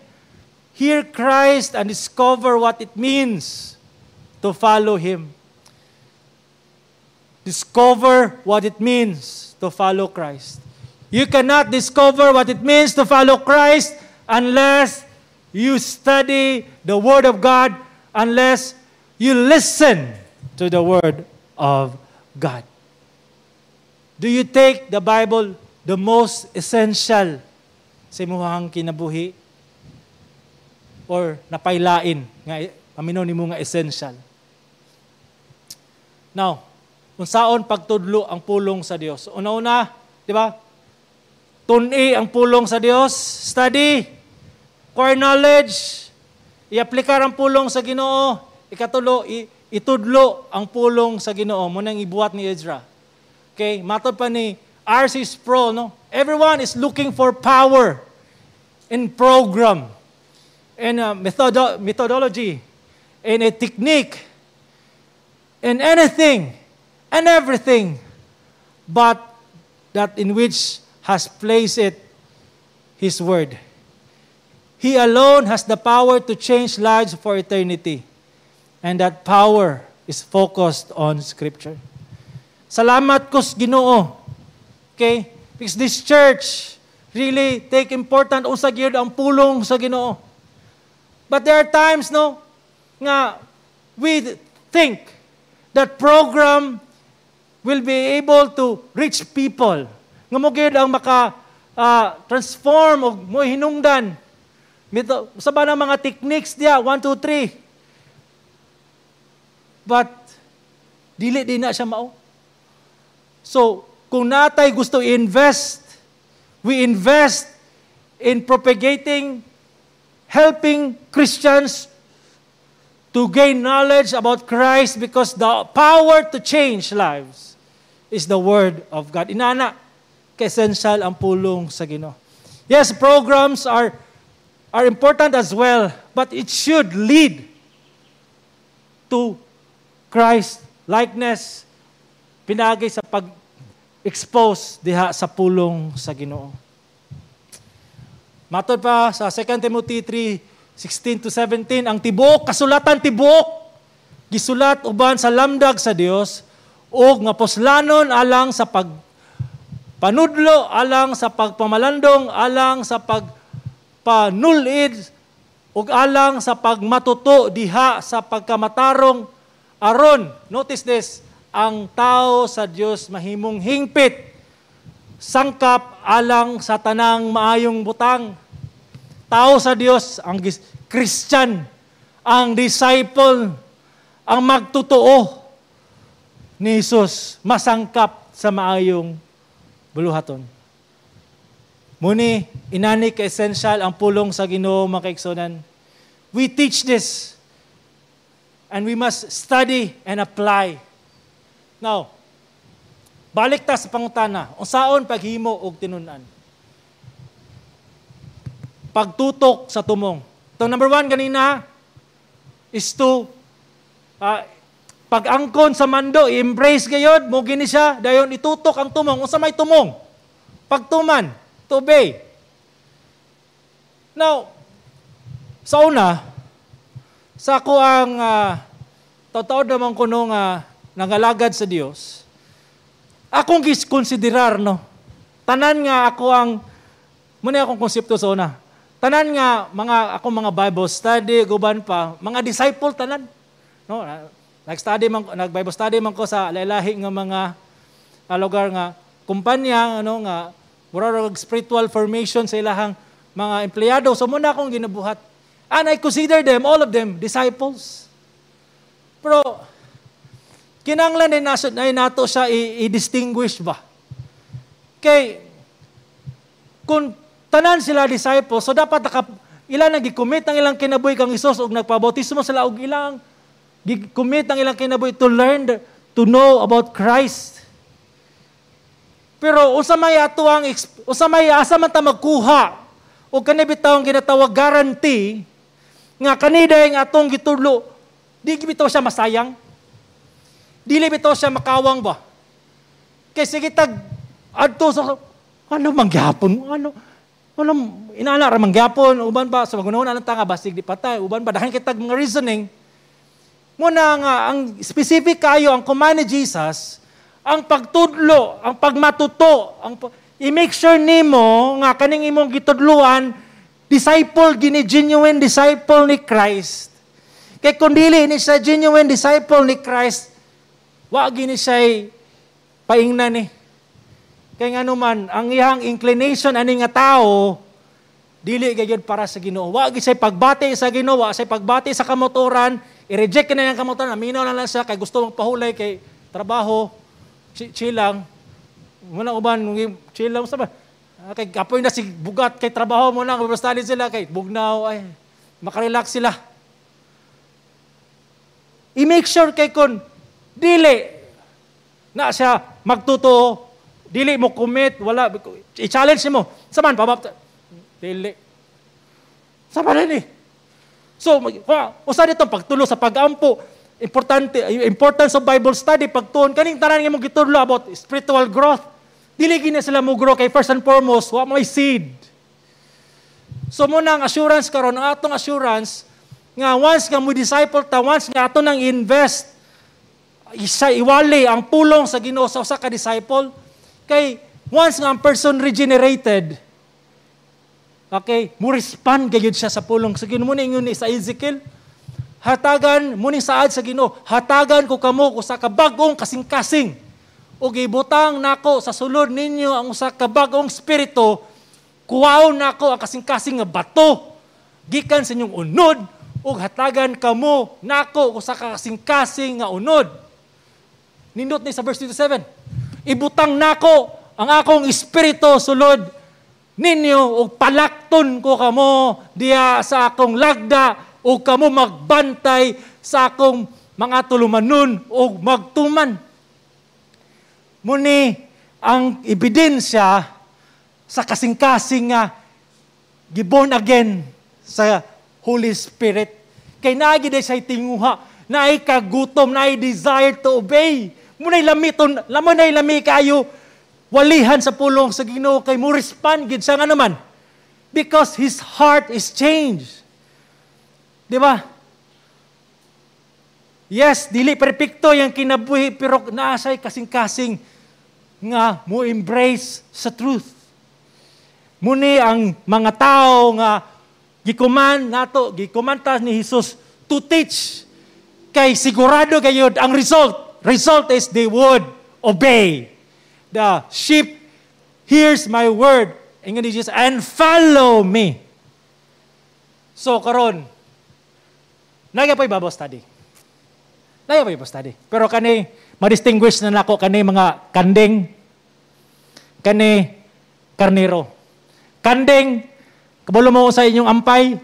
hear Christ and discover what it means to follow Him. Discover what it means to follow Christ. You cannot discover what it means to follow Christ unless you study the Word of God, unless you listen to the Word of God. Do you take the Bible the most essential sa imuhang kinabuhi? Or napaylain nga paminaw nimo nga essential? Now, unsaon pagtudlo ang pulong sa Dios? Una-una, di ba? Tun-i ang pulong sa Dios, study, core knowledge, i-aplikar ang pulong sa Ginoo. Ikatulo, itudlo ang pulong sa Ginoo. Mao nang ibuhat ni Ezra. Okay, matod pa ni R.C. Sproul, no? Everyone is looking for power in program, in a methodology, in a technique, in anything and everything, but that in which has placed it, His Word. He alone has the power to change lives for eternity. And that power is focused on Scripture. Salamat ko sa Ginoo. Okay? Because this church really take important unsa gyud ang pulong sa Ginoo. But there are times, no, nga we think that program will be able to reach people. Nga mao gyud ang maka transform og mo hinungdan. Mito, sa ba ng mga techniques diya, 1, 2, 3. But dili din na siya mao. So, kung natay gusto invest, we invest in propagating, helping Christians to gain knowledge about Christ because the power to change lives is the Word of God. Inana, ka-essential ang pulong sa Ginoo. Yes, programs are important as well, but it should lead to Christ likeness pinagi sa pag-expose diha sa pulong sa Ginoo. Matod pa sa 2 Timothy 3:16 to 17, ang tibuok kasulatan, tibuok gisulat uban sa lamdag sa Dios ug nga puslanon alang sa pag panudlo, alang sa pagpamalandong, alang sa pagpanulid ug alang sa pagmatuto diha sa pagkamatarong aron, notice this, ang tao sa Dios mahimong hingpit, sangkap alang sa tanang maayong butang. Tao sa Dios, ang Christian, ang disciple, ang magtotoo ni Jesus, masangkap sa maayong buluhaton. Muni, inani ka-essential ang pulong sa Ginoo, mga kaigsuonan. We teach this and we must study and apply. Now, balik ta sa pangutana, unsaon paghimo og tinun-an? Pagtutok sa tumong. So number one ganina is to pag-angkon sa mando, i-embrace gayod, mo gini siya, dayon itutok ang tumong. Unsa may tumong? Pagtuman, to obey. Now, sa una, sa ako ang Totoo naman kuno nga nangalagad sa Dios. Akong giskonsiderar, no. Tanan nga ako ang muna akong konsepto sa una. Tanan nga mga akong mga Bible study guban pa, mga disciple tanan. No, nag-study man, nag-Bible study man ko sa lalahi nga mga lugar nga kumpanya, ano nga mura spiritual formation sa ilahang mga empleyado. So muna akong ginabuhat. And I consider them, all of them, disciples. Pero kinanglan din nato siya i-distinguish ba? Kay kung tanan sila disciples, so dapat ilang nag-commit ang ilang kinabuhi kang Hesus ug nagpabautismo sila og ilang gi-commit ang ilang kinabuhi to learn, to know about Christ. Pero unsa may ato ang unsa may asa man ta magkuha og kani bitaw ang ginatawag guarantee nga kani ang atong gitudlo, di bitaw siya masayang? Dili bitaw siya makawang ba? Kay sige tag adto sa ano man gyapon, ano ano inana ra man gyapon, uban ba sa magunahon anang tanga, basig di patay, uban ba daghan kitag mga reasoning. Muna nga ang specific kayo ang command ni Jesus, ang pagtudlo, ang pagmatuto, ang i-make sure nimo nga kaning imong gitudluan disciple gini, genuine disciple ni Christ. Kay kung dili ni siya genuine disciple ni Christ, wa gini siya paingnan ni. Kay ngano man ang iyang inclination ani nga tao dili gayud para sa Ginoo. Wa gid siya pagbati sa Ginoo, wa siya pagbati sa kamotoran, i-reject na niyang kamotoran, aminaw na lang siya kay gusto magpahulay kay trabaho, chill lang. Muna uban chill lang sa ba? Kay kapoy na si bugat kay trabaho mo na, basta sila kay bugnaw ay makarelax sila. I-make sure kay kon dili na siya magtuto, dili mo commit, wala i-challenge mo. Saman pa dili. Sama rin eh. So, usa dito pagtulo sa pag-ampo, importante, importance of Bible study, pagtuon, kaning tanan nga imong gitudlo about spiritual growth, dili gina sila mo grow kay first and foremost, wa may seed. So muna ang assurance karon, ang atong assurance, nga once nga mo disciple ta, once nga ato nang invest, isa iwali ang pulong sa Ginoo sa usa ka disciple, kay once nga ang person regenerated, okay, mo respond gayud siya sa pulong sa Ginoo. Mo ingon ni sa Ezekiel, hatagan mo ni saad sa Ginoo, hatagan ko kamo usa ka bag-ong kasing-kasing ug ibutang nako sa sulod ninyo ang usa ka bag-ong espiritu, kuwaon nako ang kasing-kasing nga bato gikan sa inyong unod ug hatagan kamo nako usa ka kasing-kasing nga unod. Nindot ni sa verse 27. Ibutang nako ang akong espiritu sulod ninyo ug palakton ko kamo diha sa akong lagda ug kamo magbantay sa akong mga tulumanon ug magtuman. Muni ang ebidensya sa kasing-kasing nga giborn again sa Holy Spirit. Kay naagi day say tinguha, naay kagutom, naay desire to obey. Munay lamiton, lamo nay lami kayo walihan sa pulong sa Ginoo kay mo respond gid siya nga naman. Because his heart is changed. Di ba? Yes, dili perpekto yung kinabuhi pero naa siya'y kasing-kasing nga mo embrace sa truth. Muni ang mga tao nga gikuman nato, gikumanta ni Jesus to teach kay sigurado gayud ang result. Result is they would obey. The sheep hears my word, ingon ni Jesus, and follow me. So karon, naga pa'y Bible study. Naga pa'y Bible study. Pero kani, ma-distinguish na nako kani mga kanding, kani karnero. Kanding, kabalo mo sa inyong ampay,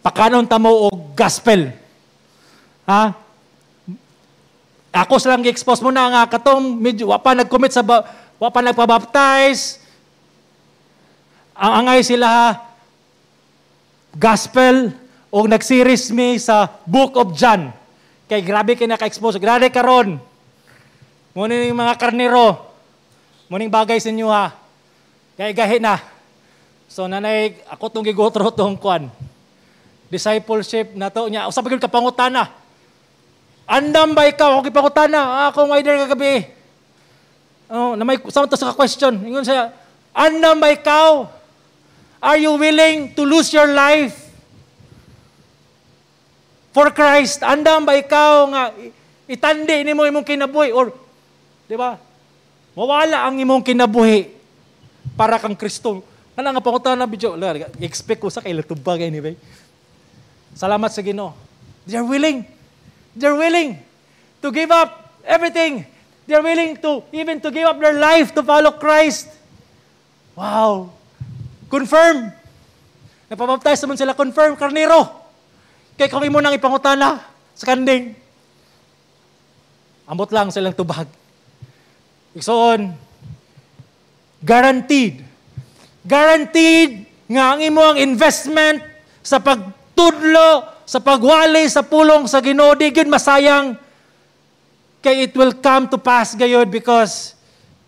pakanon ta mo og gospel. Ha? Ako silang gi-expose mo na nga katong medyo wa pa nag-commit sa wa pa nagpa-baptize. Ang angay sila gospel o nag-series mi sa Book of John. Kay grabe kay naka-expose. Grabe karon. Muna ning mga karnero. Muning bagay sa inyo ha. Kay gahi na. So nanay ako tong gigotro tong kwan. Discipleship na to niya. Usa pa gyud ka pangutana. Andam ba ikaw? Ako gipangutana, akong rider kagabi. Oh, na may sa sa question. Ingon siya, "Andam ba ikaw? Are you willing to lose your life for Christ? Andam ba ikaw nga itandi nimo imong kinabuhi or, di ba? Mawala ang imong kinabuhi para kang Kristo?" Kana nga pangutana video, expect ko sa kay tubag anyway. Salamat sa Ginoo. They're willing. They're willing to give up everything. They're willing to even to give up their life to follow Christ. Wow. Confirm. Napabaptize naman sila, confirm, karnero. Kay kung imo nang ipangutana sa kanding, ambot lang silang tubag. Igsoon, guaranteed. Guaranteed nga ang imo ang investment sa pagtudlo, sa pagwali sa pulong sa Ginoo, di gyud masayang, kay it will come to pass gayod, because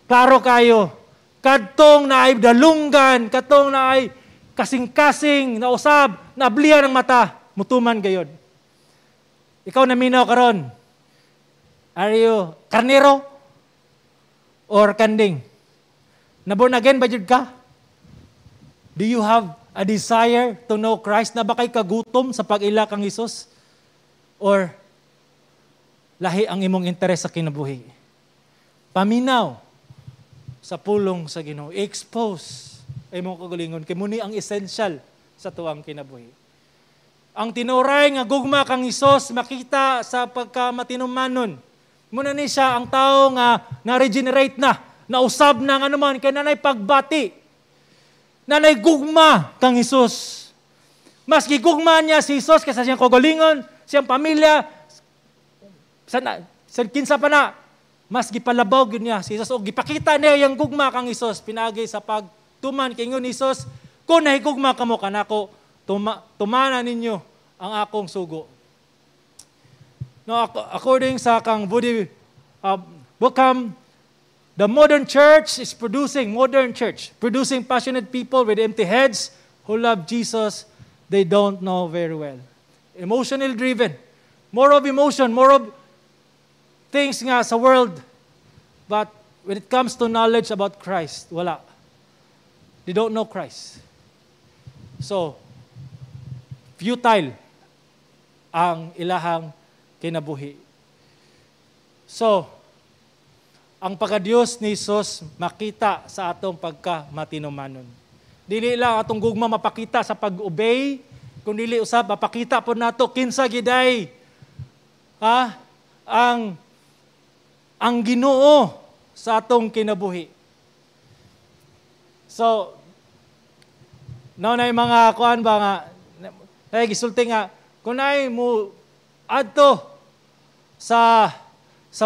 klaro kayo, kadtong naay dalunggan, kadtong naay kasing-kasing, nausab, naablihan ng mata, mutuman gayod. Ikaw na minaw karon. Are you karnero or kanding? Na-born again ba jud ka? Do you have a desire to know Christ? Na ba kay kagutom sa pag-ila kang Hesus? Or lahi ang imong interes sa kinabuhi? Paminaw sa pulong sa Ginoo. Expose imong kagalingon kay muni ang essential sa tuang kinabuhi. Ang tinuray nga gugma kang Hesus makita sa pagkamatinumanon. Muna ni siya ang tao nga na-regenerate na, nausab na nga naman kay nanay pagbati. Nanay gugma kang Hesus. Mas gigugma niya si Hesus kaysa siyang kagalingon, siyang pamilya, sa kinsa pa na, mas gipalabaw gyud niya si Jesus o gipakita niya yang gugma kang Hesus pinaagi sa pagtuman. Kay ingon ni Hesus, "Kung nahigugma kamo kanako, tumana ninyo ang akong sugo." No, according sa kang Voddie Baucham, the modern church is producing, modern church, producing passionate people with empty heads who love Jesus they don't know very well. Emotionally driven. More of emotion, more of things nga sa world. But when it comes to knowledge about Christ, wala. They don't know Christ. So, futile ang ilahang kinabuhi. So, ang pagka-Diyos ni Jesus makita sa atong pagka matinumanon. Dili lang atong gugma mapakita sa pag-obey, kung dili usab mapakita po nato kinsa giday ha ang Ginoo sa atong kinabuhi. So, no na mga kuan ba nga ay gisulti nga kung naay mo adto sa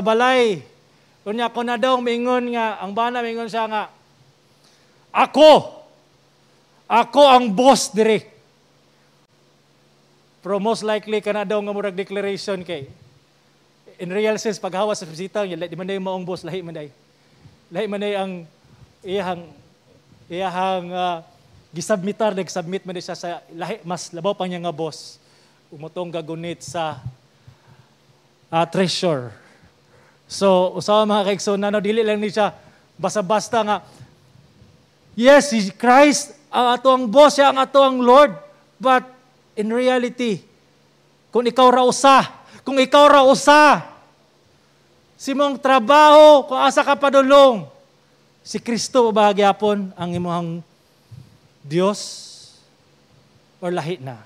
balay unya ko na daw mingon nga ang bana, mingon siya nga, "Ako ang boss dire." Pero most likely kana daw nga murag declaration, kay in real sense, paghawas sa bisita, di man day maong boss, lahi man day. Lahi man day ang iyahang gisubmitar, nag-submit man siya sa lahi, mas labaw pa niya nga boss. Umutong gagunit sa treasure. So, usawa mga kaigsoon, no, dili lang ni siya basta-basta nga, yes, si Christ ang ato ang boss, siya ang ato ang Lord. But in reality, kung ikaw ra usa, kung ikaw ra usa, si mong trabaho, kung asa ka padulong, si Kristo ba gyapon ang imong Dios or lahi na?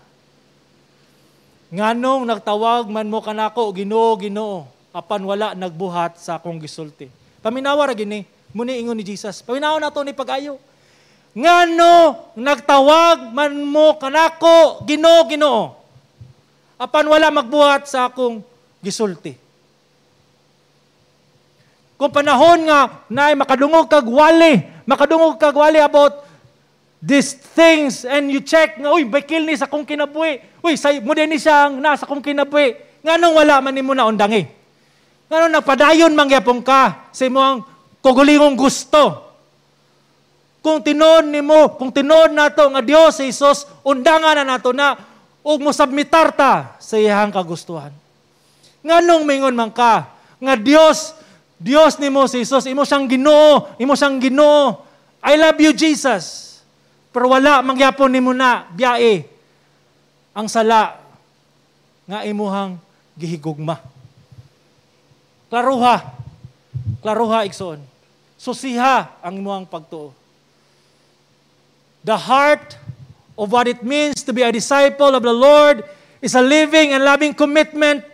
"Nganong nagtawag man mo kanako, 'Ginoo, Ginoo,' apan wala nagbuhat sa akong gisulti?" Paminawa ra gini, muni ingon ni Jesus. Paminawa nato ni pag-ayo. "Ngano nagtawag man mo kanako, 'Ginoo, Ginoo,' apan wala magbuhat sa akong gisulti?" Kung panahon nga naay makadungog kag wali, makadungog kag wali about these things and you check nga, "Uy, bakil ni sa akong kinabuhi. Uy, say, mo din ni siya ang nasa akong kinabuhi." Nganong wala man nimo na undangi? Nganong nagpadayon man gyapon ka sa imong kugulingong gusto? Kung tinuod nimo, kung tinuod nato nga Dios si Jesus, undangan na nato na ug mosubmitar ta sa iyang kagustuhan. Nganong mingon man ka nga Dios, Dios nimo si Jesus, imo siyang Ginoo, imo siyang Ginoo. I love you, Jesus. Pero wala mangyapon nimo na biyae ang sala nga imuhang gihigugma. Klaruha. Klaruha, igsoon. Susiha ang imuhang pagtuo. The heart of what it means to be a disciple of the Lord is a living and loving commitment.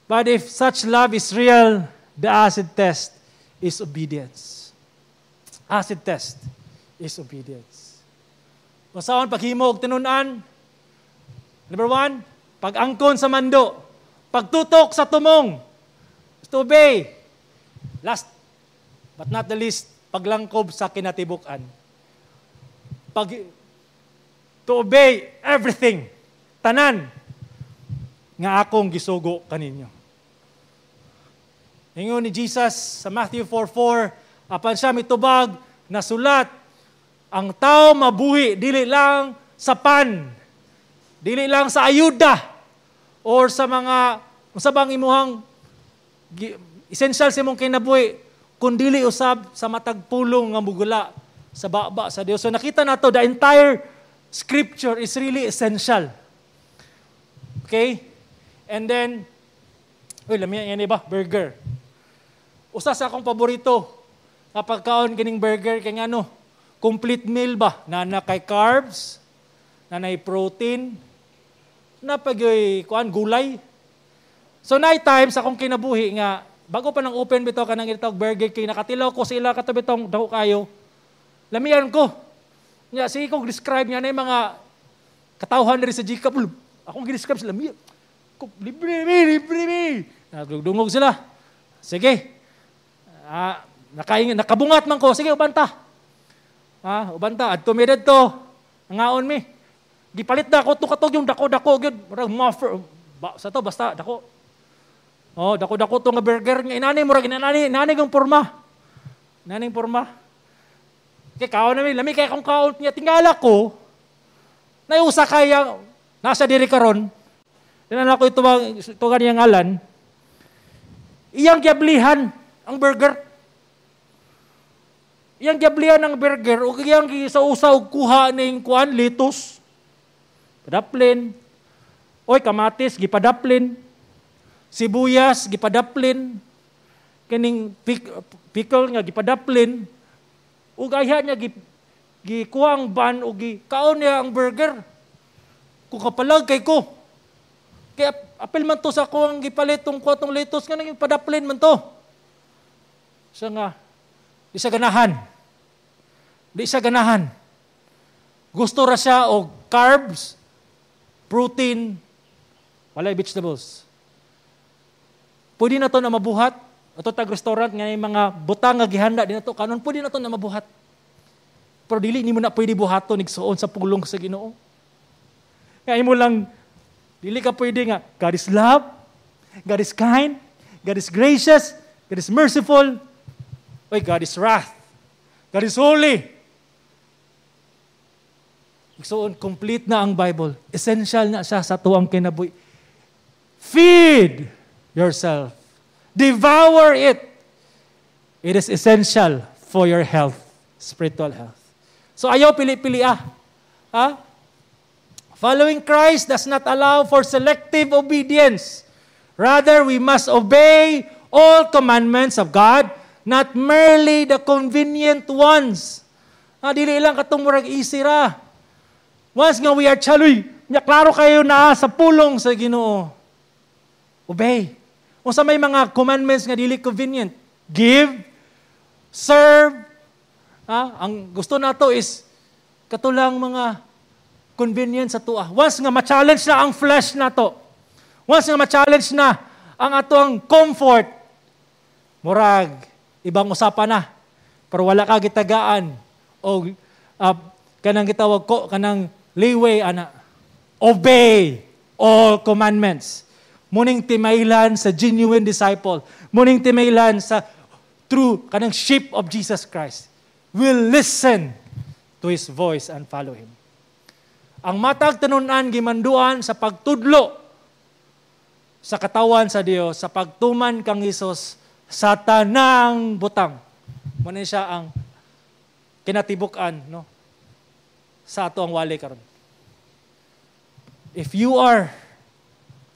But if such love is real, the acid test is obedience. Acid test is obedience. Unsaon paghimo og tinun-an? Number one, pag-angkon sa mando. Pagtutok sa tumong. To obey. Last but not the least, paglangkob sa kinatibuk-an. To obey everything. Tanan nga akong gisugo kaninyo. Ingon ni Jesus sa Matthew 4:4, apan siya mitubag, "Nasulat, ang tao mabuhi dili lang sa pan, dili lang sa ayuda or sa mga unsa bang imuhang essential sa imong kinabuhi, kundili usab sa matag pulong nga mugula sa baba sa Dios." So nakita nato, the entire scripture is really essential. Okay? And then, uy, lami yan ba? Burger. Usa sa akong paborito kapag kaon kining burger kay ngano, complete meal ba? Nana kay carbs, nanay protein, napagyoy kuan gulay. So night time sa akong kinabuhi nga bago pa nang open bitaw kanang itawag Burger King, nakatilaw ko sila kato bitong dako kayo. Lamian ko. Nya sige ko describe niya na yung mga katawhan diri sa GCAP. Akong gi-describe sila. Libre mi, libre mi. Nagdungog sila. Sige. Ah, nakaingin, nakabungat man ko. Sige, ubanta. Ah, ubanta. Adto mi didto. Nangaon mi. Gipalit na ako to katog yung dako-dako gyud. Murag muffer. Ba, sa to basta dako. Oh, dako-dako to nga burger nga inani, murag inani inani ng porma. Inani porma. Kay kaon na mi, lami kay akong kaon niya, tingala ko. Nayusa kaya nasa diri karon. Tinan ako ito ito ganiyang ngalan. Iyang giablihan ang burger. Iyang giablihan ang burger ug iyang gisa-usa og kuha ning kuan, lettuce. Padaplin. Oy, kamatis gipadaplin. Sibuyas gipadaplin. Kining pickle nga gipadaplin. Ug ayha niya gikuha ang bun ug gikaon niya ang burger. Kung kapalag kay ko. Kaya apil man to sa ako ang gipalit tong kuha tong lettuce nga naging padaplin man to. Siya nga, di siya ganahan. Di siya ganahan. Gusto ra siya og carbs, protein, walay vegetables. Pwede na to na mabuhat. Ato tag restaurant nga yung mga butang nga gihanda di na to kanon, pwede na to na mabuhat. Pero dili nimo na pwede buhaton, igsuon, sa pulong sa Ginoo. Kaya imo lang dili ka pwede nga God is love, God is kind, God is gracious, God is merciful. Oy, God is wrath. God is holy. Igsuon, complete na ang Bible. Essential na siya sa tuang kinabuhi. Feed yourself. Devour it. It is essential for your health, spiritual health. So ayaw pili-pili ah. Ha? Following Christ does not allow for selective obedience. Rather, we must obey all commandments of God, not merely the convenient ones. Ah, dili lang katong murag easy ra. Once nga we are chaloy, nya klaro kayo na sa pulong sa Ginoo. Obey. Unsa may mga commandments nga dili convenient? Give, serve. Ah, ang gusto nato is katulang mga convenient sa tuwa. Once nga ma-challenge na ang flesh nato. Once nga ma-challenge na ang ato ang comfort, murag ibang usapan na. Pero wala ka gitagaan o kanang gitawag ko kanang leeway ana. Obey all commandments. Muning timaylan sa genuine disciple. Muning timaylan sa true kanang sheep of Jesus Christ. Will listen to His voice and follow Him. Ang matag tinunan gimanduan sa pagtudlo. Sa katawan sa Dios, sa pagtuman kang Hesus sa tanang butang. Mao siya ang kinatibuk-an, no, sa ato ang wali karon. If you are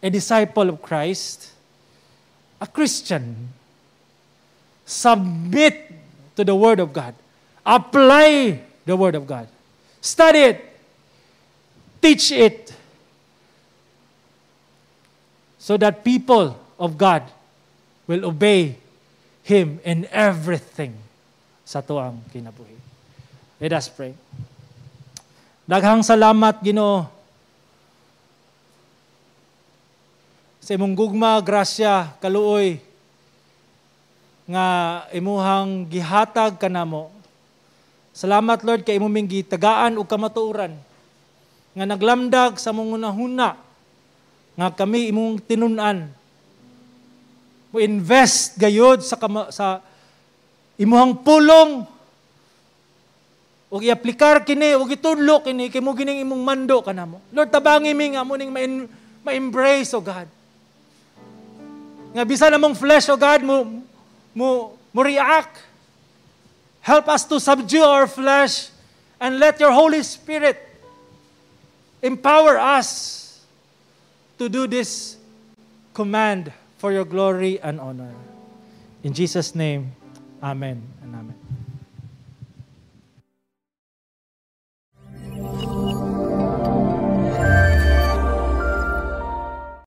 a disciple of Christ, a Christian, submit to the Word of God. Apply the Word of God. Study it. Teach it. So that people of God will obey Him in everything sa atuang kinabuhi. Let us pray. Daghang salamat, Ginoo, sa imong gugma, grasya, kaluoy nga imuhang gihatag kanamo. Salamat, Lord, kay imo ming gitagaan og kamatuoran nga naglamdag sa among hunahuna nga kami imong tinun-an mo invest gayod sa imuhang pulong ug iaplikar kini ug itudlo kini kay mao gining imong mando kanamo. Lord, tabangi mi nga amo ning ma-embrace, O God. Nga bisan among flesh, O God, mo react. Help us to subdue our flesh and let your Holy Spirit empower us to do this command for your glory and honor. In Jesus' name, amen and amen.